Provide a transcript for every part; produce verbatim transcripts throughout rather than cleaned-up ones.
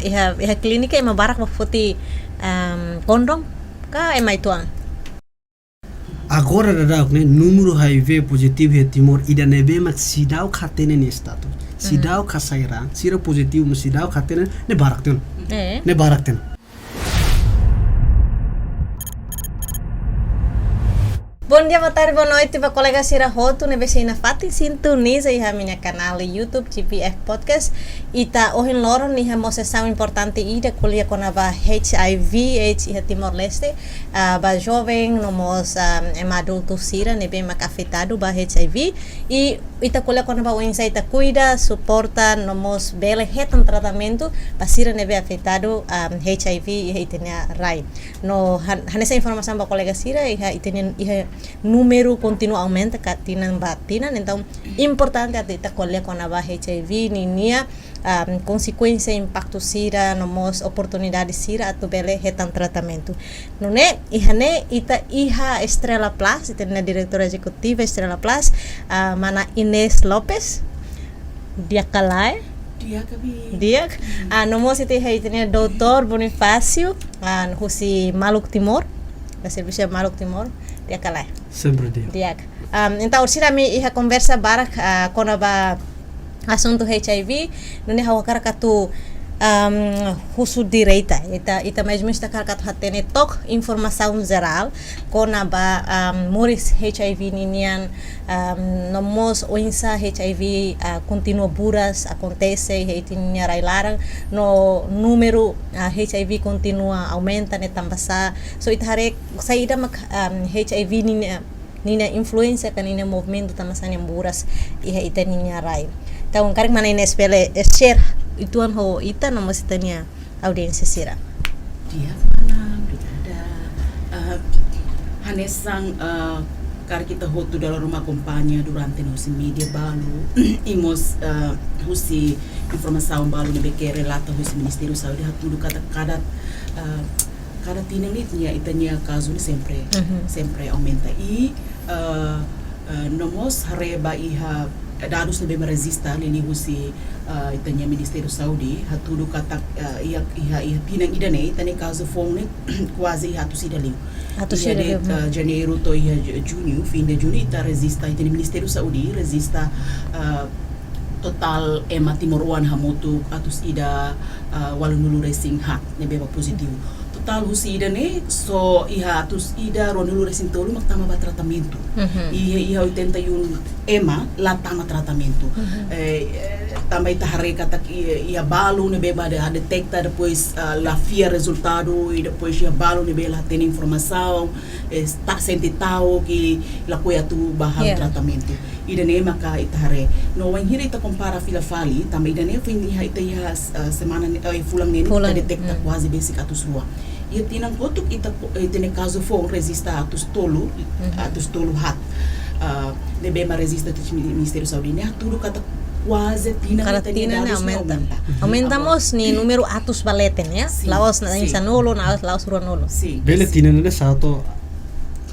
Iha, iha klínika ema barak bá foti, ehm, kondom ka ema uitoan? Agora daudaun ne'e, númeru H I V pozitivu iha Timor ida ne'ebé mak seidauk hatene nia status. Seidauk hasai raan, sira pozitivu, mas seidauk hatene, ne'e barak tiha ona. Eh. Ne'e barak tiha ona. Bom dia, boa tarde, boa noite ba kolega sira hotu ne'ebé sei nafatin sintoniza iha ami-nia kanál YouTube G P F Podcast. Ita ohin loron iha mós sesaun importante ida ko'alia kona-ba H I V AIDS iha Timor-Leste, ah, ba joven no mós, ah, ema adultu sira ne'ebé mak afetadu ba H I V. I ita ko'alia kona-ba oinsá ita kuida, suporta no mós bele hetan tratamentu ba sira ne'ebé afetadu, ah, H I V iha ita-nia rai. No han-, hanesan informasaun ba kolega sira, iha ita-nia, iha númeru kontinua aumenta ka tinan ba tinan. Entaun importante atu ita ko'alia kona-ba H I V ninia, ah, konsekuénsia, impaktu sira no mós oportunidade sira atu bele hetan tratamentu. Nune'e, iha ne'e ita iha Estrela Plus, ita-nia diretora ezekutiva Estrela Plus, ah, mana Inês Lopes. Di'ak ka lae? Di'ak, Abi. Di'ak. Ah, no mós ita iha ita-nia doutór Bonifácio, ah, husi Maluk Timor. Ba servisu Maluk Timor. Di'ak ka lae? Sempre di'ak. Di'ak. Am, entaun, orsida ami iha konversa barak, ah, kona-ba asuntu H I V, nune'e ha'u hakarak atu, am, husu direta. Ita, ita mais ou menus ita hakarak atu hatene took informasaun jerál kona-ba, am, moris H I V ninian, am, no mós oinsá H I V, ah, kontinua buras akontese iha ita-nia rai-laran, no númeru, ah, H I V kontinua aumenta ne'e tanbasá. So ita haree saida mak, am, H I V ninia, ninia influénsia ka ninia movimentu tanbasá nia buras iha ita-nia rai. Entaun, karik mana Inês bele, eh, share uitoan ho ita no mós ita-nia audiénsia sira. Di'ak, mana, obrigada. Ah, hanesan, ah, karik ita hotu dala ruma akompaña durante ne'e husi média balu, i mós, ah, husi informasaun balu ne'ebé ke relata husi Ministériu Saúde hatudu katak kada, ah, kada tinan ne'e ita-nia, ita-nia kazu ne'e sempre, Mhm. sempre aumenta. I, ah, ah, no mós haree ba iha dadus ne'ebé mak rejista liuliu husi, ah, ita-nia Ministériu Saúde, hatudu katak, ah, iha, iha, iha tinan ida-ne'e, ita-nia kazu foun ne'e kuaze iha atus ida liu. Atus Iha ida de, liu, hmm. ah, Janeiru to'o iha Ju-, Juñu, fim de Juñu, ita rejista, ita-nia Ministériu Saúde rejista, ah, totál ema timoroan hamutuk atus ida, ah, ualunulu-resin-haat ne'ebé mak pozitivu. Totál husi ida-ne'e só iha atus ida ruanulu-resin-tolu mak tama ba tratamentu. Mhm. Iha, iha oitenta e um ema la tama tratamentu. Mhm. Eh, eh, tanba ita haree katak i-, iha balu ne'ebé mak de-, detekta, depois, ah, la fiar rezultadu, i depois iha balu ne'ebé la hatene informasaun, eh, la sente ta'uk, lakohi atu ba halo Yeah. tratamentu. Ida-ne'e maka ita haree. No wainhira ita kompara fila fali, tanba ida-ne'e foin iha ita iha, eh, semana ne'e, eh, fulan ne'e Fulan, ita detekta hmm. kuaze besik atus rua. Iha tinan kotuk ita ko-, eh, ita-nia kazu foun rejista atus tolu, Mhm. atus tolu haat. Ah, ne'ebé mak rejista husi Ministériu Saúde ne'e hatudu katak kuaze tinan Kada ita-nia tinan ne'e dadus ne'e aumenta. aumenta. Aumenta Agora mós nia númeru atus ba leten, ya? Sin, La'ós na'in sin. sanulu, na-, la'ós ruanulu. Sin, Bele sin. tinan ne'e satu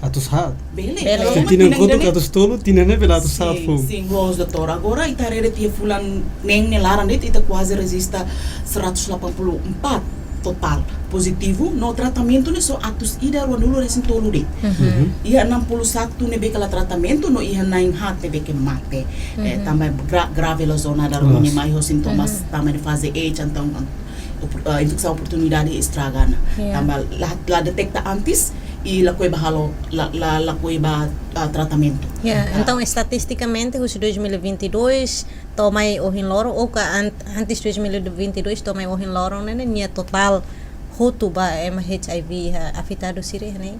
atus haat. Bele. Bele. Kalau Se tinan tinan kotuk ne'e atus tolu, tinan ne'e bele atus haat Sin, foun. sin, loos, doutór. Agora, ita haree de'it iha fulan neen nia laran de'it, ita kuaze rejista seratus delapan puluh empat totál pozitivu, no tratamentu ne'e só atus ida ruanulu-resin-tolu de'it. Mhm. Mhm. Iha enam puluh satu ne'ebé ke la tratamentu, no iha na'in haat ne'ebé ke mate. Eh, Mhm. tanba gra-, grave la zona da Loos. rumi mai ho sintomas, Mhm. tanba iha faze eight, entaun, opor-, ah, infesaun oportunidade estraga ona. Yeah. Tanba la, la detekta antes, i lakohi ba halo, la, la, lakohi ba, ah, tratamentu. Yeah, Ah. entaun, estatistikamente, husi dois mil e vinte e dois, to'o mai ohin loron, ou ka an-, antes dois mil e vinte e dois, to'o mai ohin loron, ne'e, ne'e, nia totál hotu ba ema H I V iha afetadu sira iha ne'e?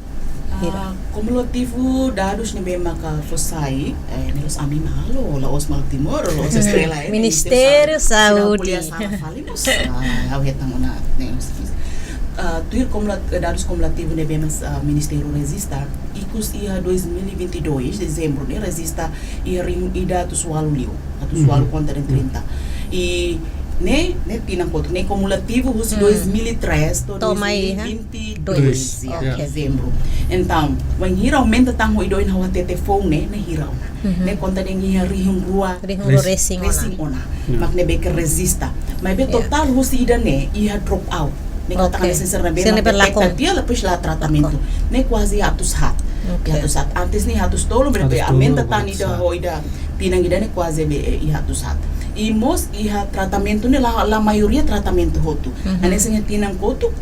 Hira. Ah, kumulativu dadus ne'ebé maka fó sai, eh, ne'e la'ós ami mak halo, la'ós Maluk Timor, la'ós Estrela, eh, Ministériu Ministériu Saúde. Saúde. Sira ko'alia sala fali mós, ah, ha'u hetan ona, ne'e, ah, tuir kumula-, dadus kumulativu ne'ebé mak, ah, Ministériu rejista, ikus iha dois mil e vinte e dois, dezembru, ne'e, rejista iha rihun ida atus ualu liu, atus ualu Hmm. kontra trinta. I ne'e, ne'e tinan kotuk, ne'e kumulativu husi Hmm. dois mil e três to'o To'o mai iha dois mil e vinte e dois, Dois. ya, Oke. dezembru. Entaun, wainhira aumenta tan ho ida ohin ha'u hatete foun ne'e, ne'e hira ona. Ne'e konta de'it iha rihun rua, rihun rua resin ona. Resin ona. Mak ne'ebé ke rejista. Maibé totál husi ida-ne'e iha drop out. Ne'e katak hanesan sira ne'ebé detekta tiha, depois la tratamentu. Ne'e kuaze iha atus haat. Iha atus haat. Antes ne'e iha atus tolu, maibé aumenta tan ida ho ida tinan ida-ne'e kuaze be, eh, iha atus haat. I mós iha tratamentu ne'e la, la maioria tratamentu hotu. Hanesan iha tinan kotuk,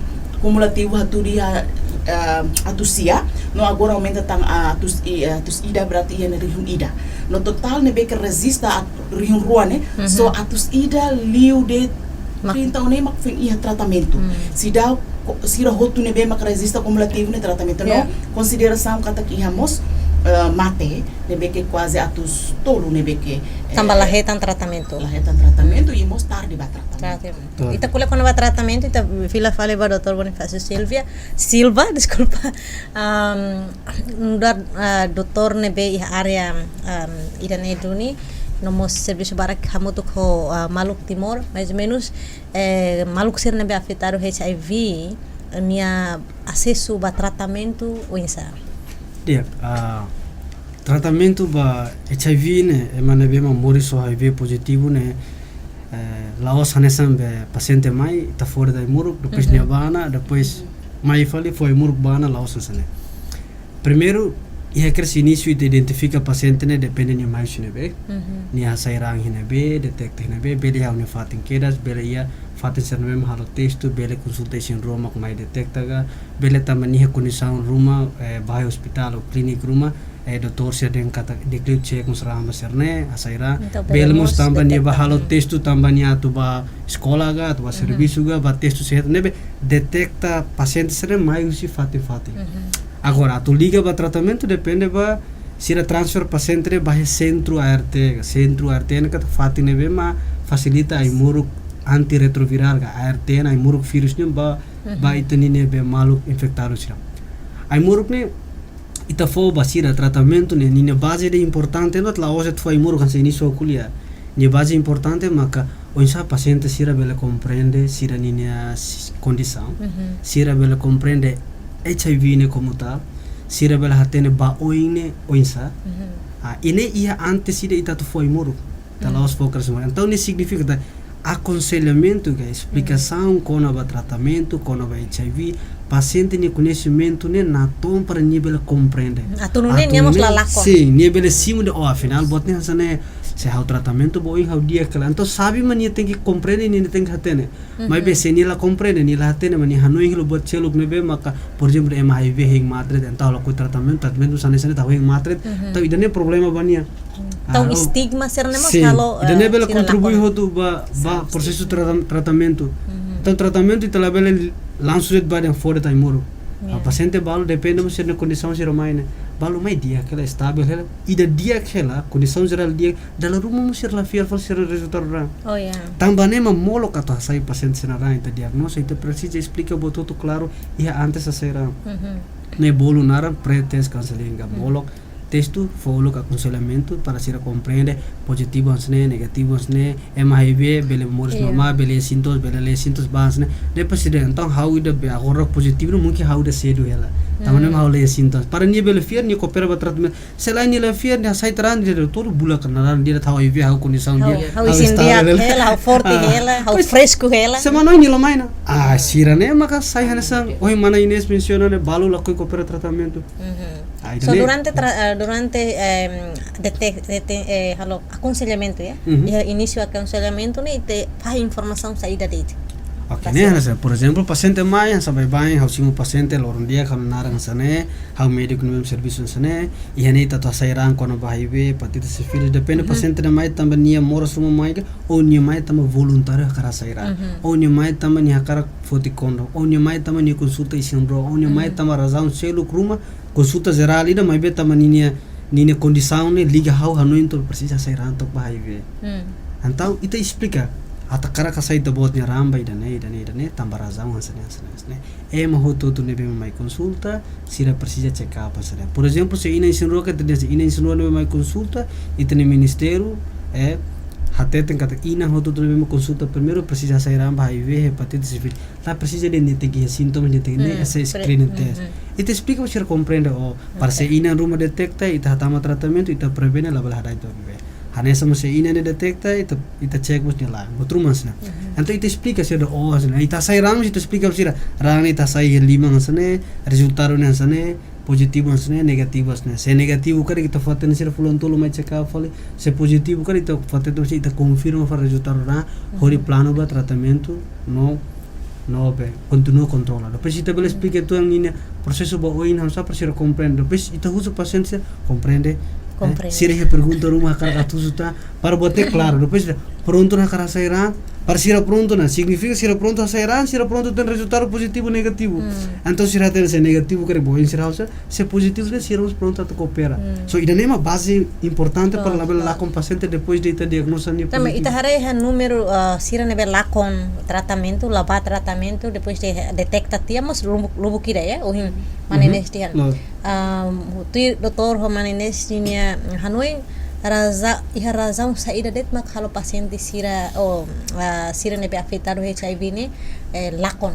kumulativu hatudu iha, eh, atus sia, no agora aumenta tan, ah, atus i-, eh, atus ida, berarti iha ne'e rihun ida. No totál ne'ebé ke rejista at-, rihun rua ne'e, só atus ida liu de'it trinta ne'e mak foin iha tratamentu. Sira ko-, sira hotu ne'ebé mak rejista kumulativu ne'e tratamentu. No konsiderasaun katak iha mós, eh, mate, ne'ebé ke kuaze atus tolu ne'ebé ke, eh, tanba la hetan tratamentu. La hetan tratamentu i mós tarde ba tratamentu. Ita ko'alia kona-ba tratamentu, ita fila fali ba doutór Bonifácio Silvia, Silva, deskulpa. Am, nu'udar, ah, doutór ne'ebé iha área, am, ida-ne'e duni, no mós servisu barak hamutuk ho, ah, maluk Timor, mais ou menus, eh, maluk sira ne'ebé afetadu H I V, nia asesu ba tratamentu oinsá? Di'ak, ah, tratamentu ba H I V ne'e, ema ne'ebé mak moris ho H I V pozitivu ne'e, eh, la'ós hanesan be pasiente mai, ita fó de'it ai-moruk, depois nia bá ona, depois mai fali fó ai-moruk bá ona, la'ós hanesan ne'e. Primeiru, iha kedas inísiu ita identifika pasiente ne'e depende nia mai husi ne'ebé, nia hasai raan iha ne'ebé, detekta iha ne'ebé, bele iha nia fatin kedas, bele iha fatin sira ne'ebé mak halo testu, bele konsulta isin-rua mak mai detekta ka, bele tanba nia kondisaun ruma, eh, bá iha ospitál ou klínika ruma, eh, doutór sira dehan katak declude check mós raan ba sira-ne'e, hasai raan. Entaun, bele mós tanba nia bá halo testu, tanba nia atu bá eskola ka, atu bá servisu ka, bá testu sira ne'ebé detekta pasiente sira-ne'e mai husi fatin-fatin. Agora, atu liga ba tratamentu depende ba sira transfer pasiente ne'e ba iha sentru A R T ka, sentru A R T ne'e katak fatin ne'ebé mak fasilita ai-moruk antirretroviral ka, A R T ne'e ai-moruk vírus ne'e bá, bá ita-nia ne'ebé maluk infetadu sira. Ai-moruk ne'e ita fó ba sira tratamentu ne'e, ninia baze ida importante, no la'ós atu fó ai-moruk hanesan inísiu ha'u ko'alia. Nia baze importante maka oinsá pasiente sira bele komprende sira ninia s-, kondisaun, sira bele komprende H I V ne'e como tal, sira bele hatene ba oin ne'e oinsá. Ah, i ne'e iha antes ida ita atu fó ai-moruk. Ita la'ós fó kedas ai-moruk. Entaun, ne'e signifika katak akonselhamentu ka esplikasaun kona-ba tratamentu, kona-ba H I V, pasiente nia koñesimentu ne'e natoon para nia bele komprende. Atu nune'e nia mós la lakon. Sin, nia bele simu dehan, oh, afinál, buat ne'e hanesan ne'e, se ha'u tratamentu ba oin ha'u di'ak hela. Entaun, sabe mak nia tenke komprende, nia tenke hatene. Maibé se nia la komprende, nia la hatene, mak nia hanoin hela buat seluk ne'ebé maka, por ezemplu, ema H I V hein mate de'it, entaun lakohi tratamentu, tratamentu hanesan ne'e, hanesan ne'e, entaun hein mate de'it, entaun ida-ne'e problema ba nia. Entaun, ah, estigma sira-ne'e mós halo, ida-ne'e, eh, bele kontribui hotu ba, ba prosesu tratam-, tratamentu. Entaun, tratamentu ita labele langsung de'it bá dehan fó de'it ai-moruk. Ah, pasiente balu depende mós sira-nia kondisaun sira mai ne'e. Balu mai di'ak hela, estável hela. Ida di'ak hela, kondisaun jerál di'ak, dala ruma mós sira la fiar fali sira rezultadu raan. Oh, ya. Tanba ne'e mak molok atu hasai pasiente sira-nia raan, ita diagnoza, ita presiza esplika buat hotu klaru iha antes hasai raan. Ne'e bolu naran pre-test counseling ka, molok testu, fó uluk akonselhamentu para sira komprende pozitivu hanesan ne'e, negativu hanesan ne'e, ema H I V bele moris normál, bele iha sintomas, bele la iha sintomas, bá hanesan ne'e. Depois sira dehan, entaun ha'u ida be agora pozitivu, mungkin ha'u ida sedu hela. Tanba ne'e mak ha'u la iha sintomas. Para nia bele fiar, nia koopera ba tratamentu. Se lae nia la fiar, nia hasai tiha raan, nia dehan, doutór, bula ka naran, nia dehan ha'u H I V, ha'u kondisaun di'ak, ha'u estável hela, ha'u forte hela, ha'u fresku hela. Pois, semana oin nia la mai ona. Ah, sira-ne'e maka sai hanesan ohin mana Inês mensiona ne'e, balu lakohi koopera tratamentu. Ah, so, durante tra-, eh, durante, em, dete-, dete-, eh, halo akonselhamentu, ya? Iha inísiu akonselhamentu ne'e, ita fahe informasaun saida de'it? Ok, ne'e hanesan, por ezemplu, pasiente mai, hanesan baibain, ha'u simu pasiente, loron di'ak, ha'u naran hanesan ne'e, ha'u médiku ne'ebé servisu hanesan ne'e, iha ne'e ita atu hasai raan kona-ba H I V, hepatite, sífilis, depende pasiente ne'e mai tanba nia moras ruma mai ka, ou nia mai tanba voluntáriu hakarak hasai raan, ou nia mai tanba nia hakarak foti kondom, ou nia mai tanba nia konsulta isin-rua, ou nia mai tanba razaun seluk ruma, konsulta jerál ida, maibé tanba ninia, ninia kondisaun ne'e liga ha'u hanoin atu presiza hasai raan tok ba H I V. Entaun, ita esplika, atu hakarak hasai ita-boot nia raan ba ida-ne'e, ida-ne'e, ida-ne'e, tanba razaun hanesan ne'e, hanesan ne'e, hanesan ne'e. Ema hotu-hotu ne'ebé mak mai konsulta, sira presiza check up hanesan ne'e. Por ezemplu, se inan isin-rua ka, ita dehan se inan isin-rua ne'ebé mai konsulta, ita-nia ministériu, eh, hateten katak inan hotu-hotu ne'ebé mak konsulta primeiru presiza hasai raan ba H I V, hepatite, sífilis. La presiza de'it nia tenke iha sintomas, nia tenke, ne'e, hmm, ese pre-, screening test. Hmm. Ita esplika ba sira komprende, oh, para se, oke, inan ruma detekta, ita hatama tratamentu, ita prevene, labele hada'et ba bebé. Hanesan mós se inan ne'e detekta, ita, ita cek mós nia la'en. Buat ruma hanesan ne'e. Hmm. Entaun ita esplika sira, oh, hanesan ne'e. Ita hasai raan mós, ita esplika ba sira. Raan ita hasai iha liman hanesan ne'e, rezultadu ne'e hanesan ne'e, pozitivu hanesan ne'e, negativu hanesan ne'e. Se negativu karik ita fó-hatene sira fulan tolu mai check up fali. Se pozitivu karik ita fó-hatene, ita konfirma fali rezultadu raan, hodi, mhm, planu ba tratamentu, no, no be, kontinua kontrola. Depois ita bele, mhm, esplika uitoan ninia prosesu ba oin hanesan para sira komprende. Depois ita husu pasiente sira komprende, eh, komprende, sira iha pergunta ruma hakarak atu husu tan, para buat ne'e klaru. Depois ita prontu hakarak hasai raan, para sira prontu ona, signifika sira prontu hasai raan, sira prontu hetan rezultadu pozitivu, negativu. Hmm. Entaun sira hatene se negativu karik ba oin sira halo saida, se pozitivu ne'e sira mós prontu atu koopera. Hmm. So, ida-ne'e mak baze importante para, oh, labele, oh, lakon pasiente depois de ita diagnoza nia, tanba pozitivu, ita haree iha númeru, ah, sira ne'ebé lakon tratamentu, la bá tratamentu, depois de detekta tiha mós lubuk, lubuk ida, ya, ohin, mhm, Mana Inês dehan. Loos. Ah, tuir doutór ho Mana Inês ninia hanoin, raza-, iha razaun saida de'it mak halo pasiente sira, oh, ah, sira ne'ebé afetadu H I V ne'e, eh, lakon.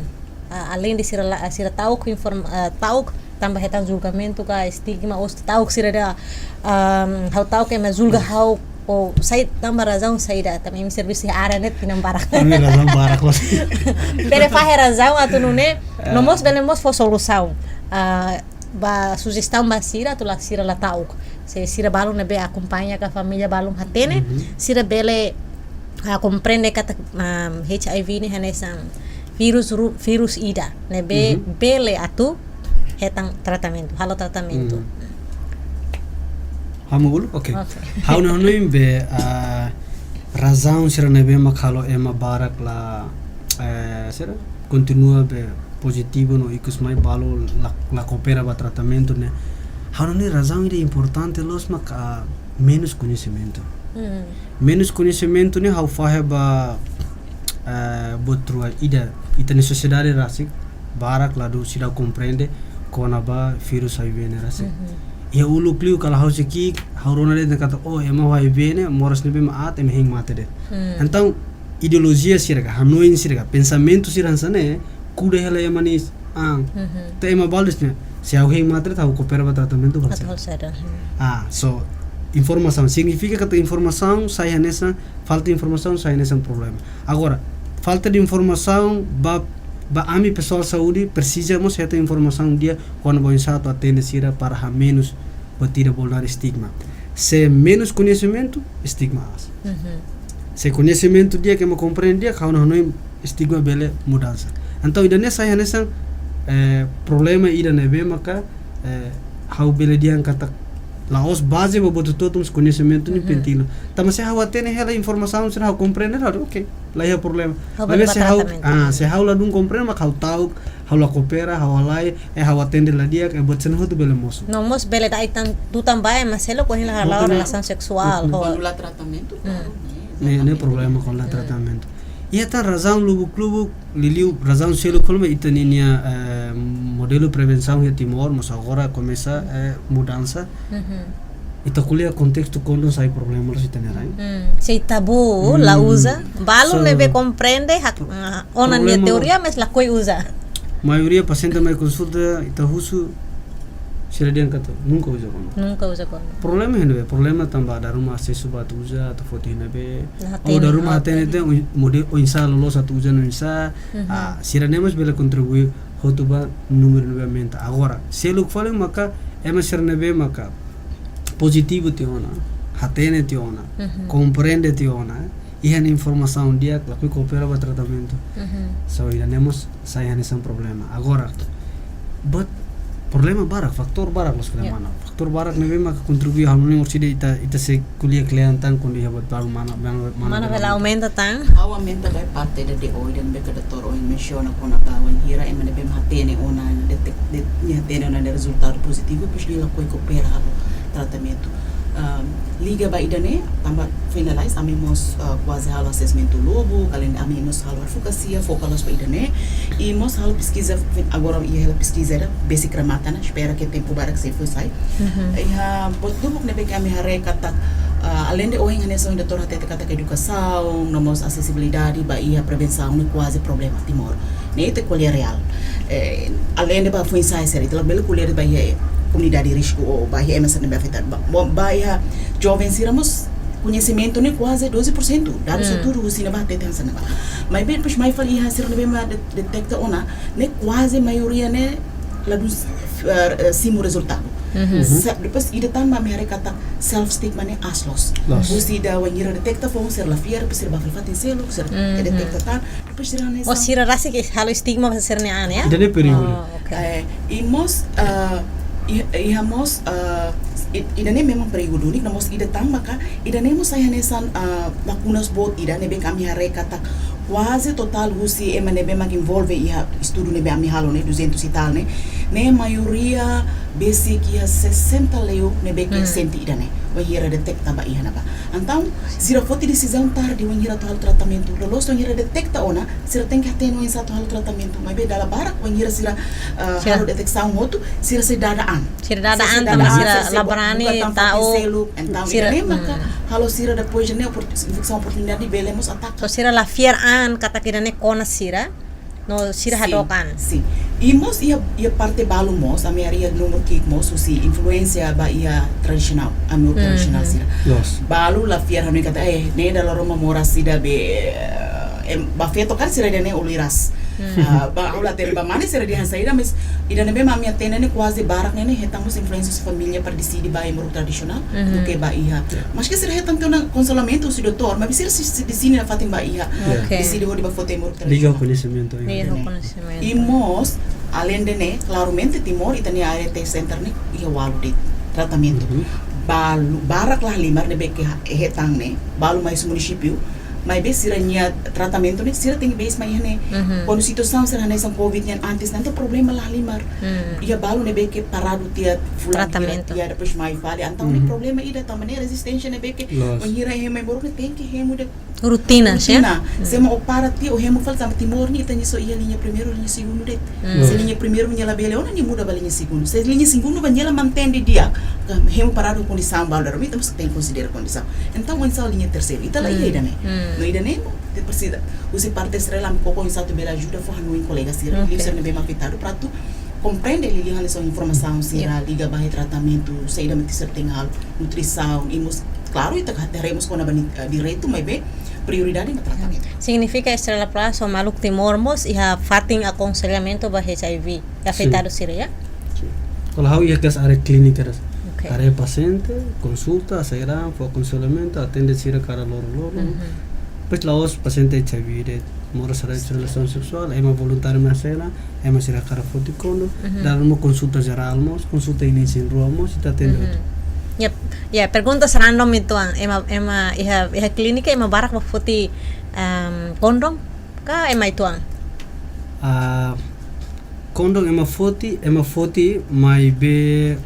Ah, além de sira la-, sira ta'uk inform-, ah, ta'uk tanba hetan julgamentu ka estigma, ou ta'uk sira dehan, ah, ha'u ta'uk ema julga ha'u, ou saida, tanba razaun saida, tanba imi servisu iha área ne'e tinan barak. Ami razaun barak loos. Bele fahe razaun atu nune'e, ah, no mós bele mós fó solusaun. Ah, ba sujestaun ba sira atu la, sira la ta'uk. Se sira balun ne'ebé akompaña ka família balun hatene, mhm, sira bele, ah, komprende katak, ah, H I V ne'e hanesan vírus ru-, vírus ida ne'ebé, mhm, bele atu hetan tratamentu, halo tratamentu. Mhm. Ha'u mak uluk? Oke. Oke. Ha'u-nia hanoin be, ah, razaun sira ne'ebé mak halo ema barak la, eh, sira kontinua be pozitivu no ikus mai balu la, la koopera ba tratamentu ne'e. Ha'u hanoin razaun ida importante loos mak, ah, menus koñesimentu. Hmm. Menus koñesimentu ne'e ha'u fahe ba, eh, buat rua ida, ita-nia sosiedade rasik barak la dún seidauk komprende kona-ba vírus H I V ne'e rasik. Mhm. Iha uluk liu kala ha'u sei ki'ik, ha'u rona de'it katak, oh, ema ho H I V ne'e moras ne'ebé mak aat, ema hein mate de'it. Hmm. Entaun, ideolojia sira ka, hanoin sira ka, pensamentu sira hanesan ne'e, kuda hela ema nia an. Mhm. Te ema balu dehan, se ha'u hein mate de'it, ha'u koopera ba tratamentu, atu halo saida. Halo saida. Hmm. Ah, so, informasaun, signifika katak informasaun sai hanesan, falta informasaun sai hanesan problema. Agora, falta de informasaun ba, ba ami pesoál saúde, presiza mós hetan informasaun di'ak kona-ba oinsá atu atende sira para hamenus buat ida bolu naran estigma. Se menus koñesimentu, estigma aas. Mhm. Se koñesimentu di'ak, ema komprende di'ak, ha'u hanoin estigma bele mudansa. Entaun, ida-ne'e sai hanesan, eh, problema ida ne'ebé maka, eh, ha'u bele dehan katak la'ós baze ba buat hotu-hotu, mas koñesimentu ne'e, mhm, penting. Tanba se ha'u hatene hela informasaun, se ha'u komprende hela, oke, la iha problema. Ha'u bele, maibé ba se ha'u, tratamentu, ah, se ha'u la dún komprende, mak ha'u ta'uk, ha'u la koopera, ha'u halai, eh, ha'u atende la di'ak, eh, buat sira-ne'e hotu bele mosu. No mós bele da'et tan, tutan ba ema seluk ohin la hala'o, bukan, relasaun seksuál, bukan, ho. Kuandu la tratamentu, hmm, klaru, ne'e, ne'e, ne'e problema kuandu la, hmm, tratamentu. Iha tan razaun lubuk-lubuk, liuliu razaun seluk, kuandu ita ninia, eh, modelu prevensaun iha Timor, mas agora komesa, eh, mudansa. Mhm. Ita ko'alia kontestu kondom sai problema loos ita-nia rai. Hmm. Sai tabu, hmm, la uza. Balu, so, ne'ebé komprende, hak, pro-, ah, ona nia, problema, teoria, mas lakohi uza. Maioria pasiente mai konsulta, ita husu, sira dehan katak nunka uza kondom. Nunka uza kondom. Problema iha ne'ebé, problema tanba dala ruma asesu ba atu uza, atu foti iha ne'ebé. Nah, ou dala ruma hatene, hatene, hatene, oin-, mode-, oinsá loloos atu uza no oinsá. Mhm. Ah, sira-ne'e mós bele kontribui hotu ba númeru ne'ebé aumenta. Agora, seluk fali maka, ema sira ne'ebé maka pozitivu tiha ona, hatene tiha ona, mhm, komprende tiha ona, iha nia informasaun di'ak, lakohi koopera ba tratamentu. Mhm. So, ida-ne'e mós sai hanesan problema. Agora, buat problema barak, fatór barak loos, ya, mana. Fatór barak ne'ebé maka kontribui, ha'u hanoin orsida ita, ita sei ko'alia kle'an tan kuandu iha buat balu mana, mana, mana, mana bele, bele aumenta tan. Ha'u aumenta ba parte ida de oin, ida ne'ebé ke doutór ohin mensiona kona-ba wainhira ema ne'ebé mak hatene ona, detek-, det-, nia hatene ona nia rezultadu pozitivu, depois nia lakohi koopera halo tratamentu. Ah, liga ba ida-ne'e, tanba finalize, ami mós, ah, kuaze halo assessment lubuk, alende ami mós halo advokasia, foka loos ba ida-ne'e, i mós halo peskiza, fin-, agora iha hela peskiza ida, besik remata ona, espera ke tempu barak sei fó sai. Mhm. Iha buat lubuk ne'ebé ke ami haree katak, Ah, alende ohin hanesan doutór hatete katak edukasaun no mós asesibilidade ba iha prevensaun ne'e kuaze problema Timor. Ne'e ita ko'alia reál. Eh, alende ba foin-sa'e sira, ita labele ko'alia ba iha komunidade risku ou ba iha ema sira ne'ebé afetadu. Ba, ba, ba iha joven sira mós koñesimentu ne'e kuaze doze por cento. Dadus Mm. hatudu husi ne'ebá hatete hanesan ne'ebá. Maibé depois mai fali iha sira ne'ebé mak de-, deteta ona, ne'e kuaze maioria ne'e ladún, eh, eh, simu rezultadu. Mhm. Uhum. Se-, depois ida tan mak ami haree katak self stigma ne'e aas loos. Loos. Husi ida wainhira deteta foun sira la fiar, depois sira bá fali fatin seluk, sira Mhm. deteta tan, depois sira hanesan. Oh, sira rasik halo stigma ba sira-nia an, ya? Ida-ne'e perigu. Oh, oke. Eh, i mós, eh, i, iha mós, eh, i, ida-ne'e memang perigu duni, no mós ida tan maka, ida-ne'e mós sai hanesan, eh, lakunas boot ida ne'ebé ke ami haree katak kuaze totál husi ema ne'ebé mak envolve iha estudu ne'ebé ami halo ne'e, duzentos e tal ne'e, ne'e maioria besik iha sesenta liu ne'ebé ke Hmm. sente ida-ne'e, wainhira deteta ba iha ne'ebá. Entaun, sira foti desizaun tarde wainhira atu halo tratamentu. Loloos wainhira deteta ona, sira tenke hatene oinsá atu halo tratamentu. Maibé dala barak wainhira sira, ah, Sira. halo detesaun hotu, sira sei dada an. Sira dada Sira sei an, dada tanba an, sira sira sei la bu-, barani buka tan fatin ta'uk. seluk. Entaun, Sira, ida-ne'e maka hmm. halo sira depois ne'e opor-, infesaun oportunidade bele mós ataka. So sira la fiar an katak ida-ne'e kona sira, no sira Sin, hadook an. sin. I mós iha, iha parte balu mós, ami haree iha númeru ki'ik mós, husi influénsia ba iha tradisionál, ami Mhm. tradisionál sira. Loos. Balu la fiar hanoin katak, eh, ne'e dala ruma moras ida be, eh, em, ba feto kan sira ida-ne'e uluk ras. Hmm. Ah, ba, ha'u la hatene ba mane sira dehan saida, mas ida ne'ebé mak ami hatene ne'e kuaze barak ne'e, ne'e hetan mós influénsia husi família para deside ba ai-moruk tradisionál, Mhm. duké ba iha. Maske sira hetan tiha ona konselamentu husi doutór, mas sira sei, sei deside nafatin ba iha. Oke. Deside hodi bá foti ai-moruk Liga tradisionál. koñesimentu, ya. Liga Ne'e. koñesimentu. I mós, alende ne'e, klaramente Timor, ita-nia A R T center ne'e, iha ualu de'it tratamentu. Mhm. Balu, barak lahalimar ne'ebé ke ha-, hetan ne'e, balu mai husi munisípiu, maibé sira-nia tratamentu ne'e, sira tenke base mai iha ne'e. Mhm. Kuandu situasaun sira hanesan covid nian antes, ne'e problema lahalimar. Hmm. Iha balu ne'ebé ke paradu tiha fulan Tratamentu. hira, tiha depois mai fali. Entaun, ne'e Mhm. problema ida tanba ne'e rezisténsia ne'ebé ke, Loos. wainhira hemu ai-moruk ne'e tenke hemu de'it Rotina, rotina. ya? Hmm. Se ema para tiha, o hemu fali tanba Timor ne'e ita-nia só iha liña primeiru, liña segundu de'it. Hmm. Se liña primeiru nia labele ona, nia muda ba liña segundu. Se liña segundu ba nia la mantein didi'ak, ka hemu paradu kondisaun balu, dala ruma ita mós tenke konsidera kondisaun. Entaun, oinsá liña terseiru? Ita la iha Hmm. ida-ne'e. Hmm. No ida-ne'e, ita presiza, husi parte estrela, ami koko oinsá atu bele ajuda fó hanoin kolega sira, Oke. liuliu sira ne'ebé mak afetadu, para atu komprende liuliu hanesan informasaun sira Yep. liga ba iha tratamentu, saida mak sira tenke halo, nutrisaun, i mós, klaru, ita haree mós kona-ba ni-, eh, direitu, maibé prioridade mak tratamentu. Signifika Estrela Plus ho maluk Timor mós iha fatin akonsellamentu ba H I V Sin. afetadu sira, ya? Sin. Kalau ha'u iha kedas área klínika, Oke. área pasiente, konsulta, aseguransa, fó akonsellamentu, atende sira kada loron-loron. Mhm. Depois la'ós pasiente H I V de'it, moras rai relasaun seksuál, ema voluntáriu mai sela, ema sira hakarak foti kondom, Mhm. dala ruma konsulta jerál mós, konsulta isin-rua mós, ita atende Mhm. hotu. Yep. Ya, perguntas random uitoan, ema, ema iha, iha klínika, ema barak bá foti, em, kondom, ka ema uitoan? Ah, kondom ema foti, ema foti, maibé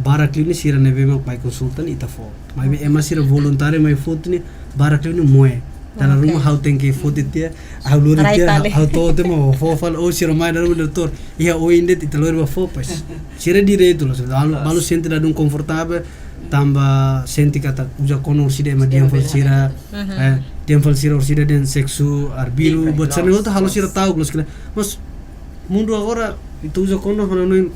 barak liu ne'e sira ne'ebé mak mai konsulta ne'e ita fó. Maibé ema sira voluntáriu mai foti ne'e, barak liu ne'e moe. Dala Oke. ruma ha'u tenke foti tiha, ha'u lori Rai tiha, fali. ha'u to'o tiha mak fó fali, ou sira mai dala ruma doutór. Iha oin de'it ita lori bá fó, pois. Sira direitu loos, balu, Loos. balu sente ladún konfortavel, tanba sente katak uza kondom orsida ema Sira dehan fali bele sira, Mhm. eh, dehan fali sira orsida dehan seksu arbiru, Livre, buat sira-ne'e loos, hotu halo loos. sira ta'uk loos kila. Mas mundu agora, ita uza kondom hanoin,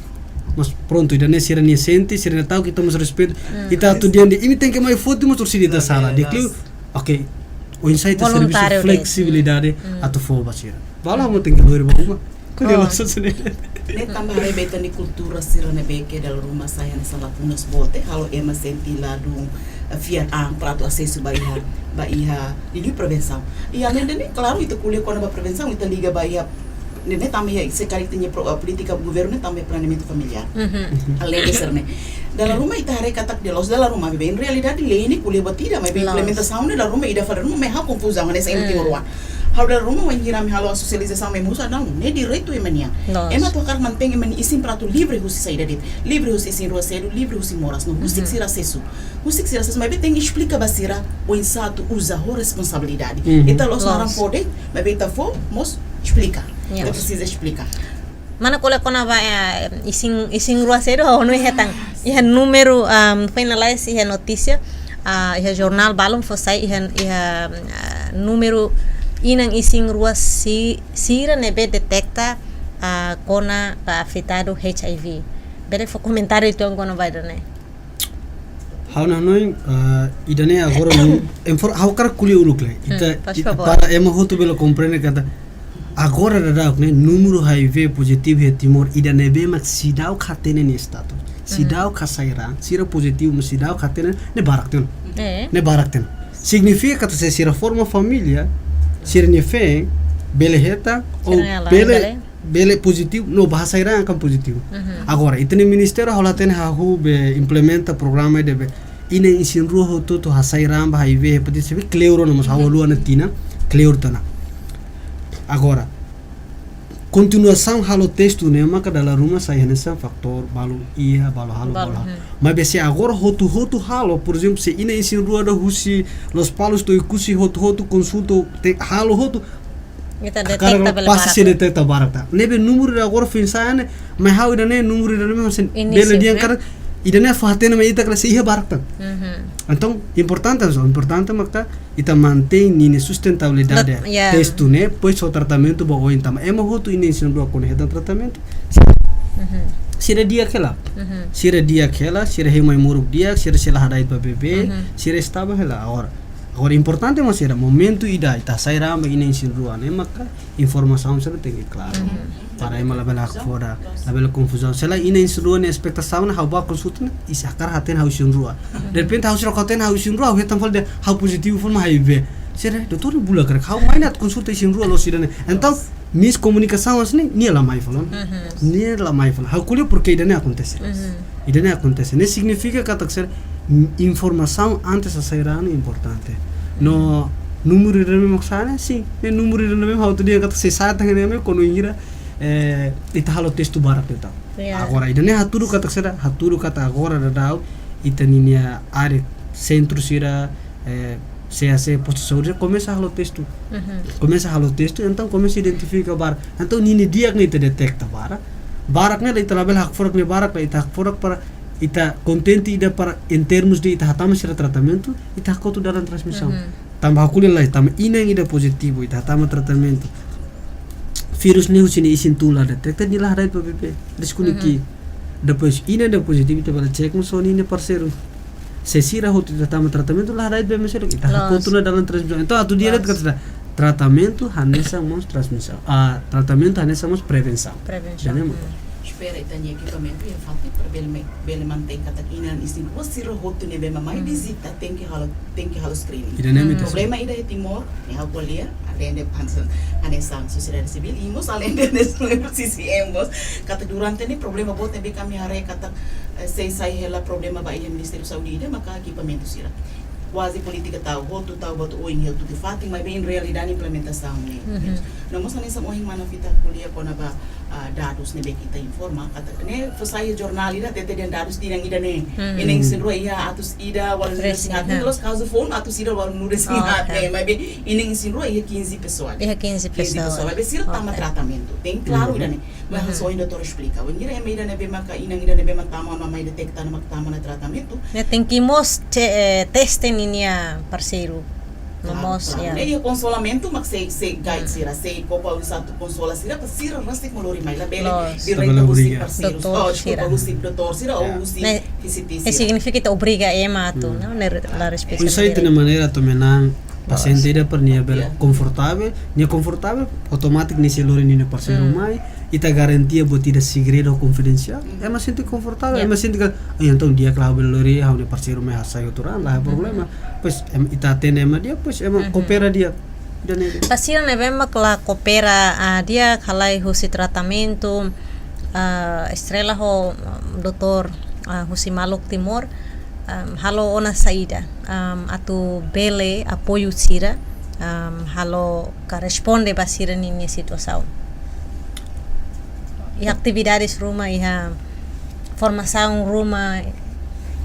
mas prontu, ida-ne'e sira-nia sente, sira-nia ta'uk, ita mós respeitu. Hmm. Ita atu dehan de'it, imi tenke mai foti mós orsida ita Loos, sala. Di'ak liu, loos. oke, oinsá ita servisu Voluntáriu de'it. fleksibilidade Hmm. atu fó ba sira. Balu mós tenke lori ba uma. Ko'alia Oh. loos sira-ne'e. Ne'e tanba haree ba ita-nia kultura sira ne'ebé ke dala ruma sai hanesan lakunas boot, halo ema sente ladún, eh, fiar an para atu asesu ba iha, ba iha, liuliu prevensaun. I alende ne'e, klaru, ita ko'alia kona-ba prevensaun, ita liga ba iha, ne'e, ne'e tanba iha, se karik ita-nia pro-, eh, polítika governu ne'e tanba iha planeamentu familiár. Mhm. Alende sira-ne'e. Dala ruma ita haree katak de los dala ruma, maibé en realidade lei ne'e ko'alia buat ida, maibé Loos. implementasaun ne'e dala ruma ida fali dala ruma, mai halo konfuzaun, hanesan ema Hmm. Timor-oan. Ha'u dala ruma wainhira ami halo sosializasaun ema husu, ah, não, ne'e direitu ema nian. Loos. Ema atu hakarak mantein ema nia isin para atu livre husi saida de'it. Livre husi isin-rua sedu, livre husi moras, no husik Mhm. sira asesu. Husik sira asesu, maibé tenke esplika ba sira oinsá atu uza ho responsabilidade. Mhm. Ita la'ós Loos. naran fó de'it, maibé ita fó, mós esplika. Ita Yes. presiza esplika. Mana ko'alia kona-ba, eh, isin, isin-rua sedu, ha'u hanoin hetan. Iha númeru, um, finalize iha notísia. Ah, iha jornál balun fó sai iha, iha, ah, númeru inan isin-rua si-, sira ne'ebé deteta, ah, kona ba afetadu H I V. Bele fó komentáriu uitoan kona-ba ida-ne'e? Ha'u hanoin, ah, ida-ne'e agora num-, enfor-, ha'u hakarak ko'alia uluk lai. Hmm, ita, faz ita favor. Para ema hotu bele komprende katak agora daudaun ne'e númeru H I V pozitivu iha Timor ida ne'ebé mak seidauk hatene nia status. Mhm. Seidauk hasai raan, sira pozitivu mas seidauk hatene, ne'e barak tiha ona. Eh. Ne'e barak tiha ona. Signifika katak se sira forma família, sira-nia feen bele hetan, sira ou nia laran bele, bele, bele pozitivu, no bá hasai raan kan pozitivu. Mhm. Agora, ita-nia ministériu ha'u la hatene hahú be implementa programa ida be inan isin-rua hotu-hotu hasai raan ba H I V, hepatite C B, kleur ona, mas ha'u haluha ona tinan, kleur tiha ona. Agora, kontinuasaun halo testu ne'e maka dala ruma sai hanesan fatór balu iha, balu halo, balu, balu halo. Hmm. Maibé se agora hotu-hotu halo, por ezemplu, se inan isin-rua daudaun husi Lospalos to'o Oekusi hotu-hotu konsulta, te-, halo hotu, ita deteta karik bele pasti barak. Se deteta barak tiha. Ne'ebé númeru ida agora foin sai ne'e, mai ha'u ida-ne'e númeru ida-ne'e mas inísiu, bele dehan, né? Karik ida-ne'e fó hatene mai ita karik sei iha barak tiha. Mhm. Entaun, importante, so, importante maka ita mantein ninia sustentabilidade. Lat-, ya. Testu ne'e, depois ho tratamentu ba oin tanba ema hotu inan isin-rua kuandu hetan tratamentu, mhm, sira di'ak hela. Mhm. Sira di'ak hela, sira hein mai moruk di'ak, sira sei la hada'et ba bebé, mhm, sira estável hela. Agora, agora importante mós sira, momentu ida ita hasai raan ba inan isin-rua ne'e maka informasaun sira tenke klaru. Mhm. Para ema labele hakfodak, labele konfuzaun. Se lae inan isin-rua nia espetasaun ne'e ha'u bá konsulta ne'e, ita hakarak hatene ha'u isin-rua. Mhm. Derrepente ha'u seidauk hatene ha'u isin-rua, ha'u hetan fali dehan ha'u pozitivu forma H I V. Sira, doutór, ne'e bula karik. Ha'u mai ne'e atu konsulta isin-rua loos ida-ne'e. Entaun, miskomunikasaun hanesan ne'e, nia la mai fali. Mhm. Nia la mai fali. Ha'u ko'alia porke ida-ne'e akontese. Mhm. Ida-ne'e akontese. Ne'e signifika katak sira, mm, informasaun antes hasai raan ne'e importante. No númeru ida ne'ebé mak sai ne'e, sin. Ne'e númeru ida ne'ebé mak ha'u atu dehan katak sei sai tiha ne'e mak kuandu bainhira, eh, ita halo testu barak tiha. Ya. Agora, ida-ne'e hatudu katak sira, hatudu katak agora daudaun ita-nia área sentru sira, eh, C A C, postu saúde, komesa halo testu. Mhm. Komesa halo testu, entaun komesa identifika barak. Entaun ninia di'ak ne'e ita deteta barak. Barak ne'e ita labele hakfodak nia barak, ita hakfodak para ita kontente ida para em termos de ita hatama sira tratamentu, ita hakotu dalan transmisaun. Mhm. Tanba ha'u ko'alia lai, tanba inan ida pozitivu, ita hatama tratamentu. Vírus ne'e husi nia isin-tun la deteta, nia la hada'et ba bebé. Risku ne'e, mhm, ki'ik. Depois inan ida pozitivu, ita bá cek mós ho ninia parseiru. Se sira hotu ita hatama tratamentu, la hada'et ba ema seluk, ita, loos, hakotu ona dalan transmisaun. Entaun, atu di'ak, loos, katak sira, tratamentu hanesan mós transmisaun. Ah, tratamentu hanesan mós prevensaun. Prevensaun. Ida-ne'e mak. Hmm. Espera ita-nia ekipamentu iha fatin para bele me-, bele mantein katak inan isin-rua sira hotu ne'ebé mak mai, hmm, vizita tenke halo, tenke halo screening. Ida-ne'e, hmm, mak ita. Problema ida iha Timor, ne'e ha'u ko'alia, alende hanesan, hanesan sosiedade sivíl, i mós alende hanesan C C M mós, katak durante ne'e problema boot ne'ebé ami haree katak, eh, sei sai hela problema ba iha Ministériu Saúde ida maka ekipamentu sira. Kuaze polítika tau hotu, tau buat oin hela tuir fatin, maibé iha realidade implementasaun ne'e. Mhm. No mós hanesan ohin mana Fita ko'alia kona-ba, ah, dadus ne'ebé ita informa, katak ne'e fó sai jornál ida hatete dehan dadus tinan ida-ne'e. Mhm. Inan isin-rua iha atus ida ualu-nulu-resin-haat, resin-haat, ne'e, loos, kazu foun atus ida ualu-nulu-resin-haat, oh, ok, ne'e, maibé inan isin-rua iha quinze pessoas. Iha quinze pessoas. Quinze pessoas. Maibé sira tama, ok, tratamentu. Tenke klaru, mhm, ida-ne'e. Mas, mhm, hanesan ohin doutór esplika. Bainhira ema ida ne'ebé maka inan ida ne'ebé mak tama ona mai deteta ona mak tama ona tratamentu. Ne'e tenke mós ce-, eh, teste ninia parseiru. No, klaru, mós, klaru, ya. Ne'e iha konsolamentu mak sei, sei guide, hmm, sira, sei koko au satu konsola sira, para sira rasik mak lori mai, labele, loos, direta, labele husi obriga parseirus. Doutór, oh, deskulpa, sira, husi doutór sira, ya, ou husi, ne'e, P C T, ne'e sira. Signifika ita obriga ema atu, hmm, no, ne'e re-, la, klaru, respeita. Pois sai maneira, ita-nia maneira atu manán, pasiente, loos, ida para nia bele, ya, konfortavel, nia konfortavel, automátiku nia sei lori ninia parseiru, hmm, mai, ita garantia buat ida segredu konfidensiál, hmm, ema sente konfortavel, ya, ema sente katak, "Ai, entaun di'ak, ha'u bele lori ha'u-nia parseiru mai hasai hotu raan, la iha, mhm, problema." Pois, em, ita atende ema di'ak, pois ema, mhm, koopera di'ak. Ida-ne'e de'it. Ba sira ne'ebé mak la koopera, ah, di'ak, halai husi tratamentu, ah, Estrela ho, um, doutór, ah, husi maluk Timor, um, halo ona saida, um, atu bele apoiu sira, um, halo ka responde ba sira ninia situasaun. Iha atividades ruma, iha formasaun ruma.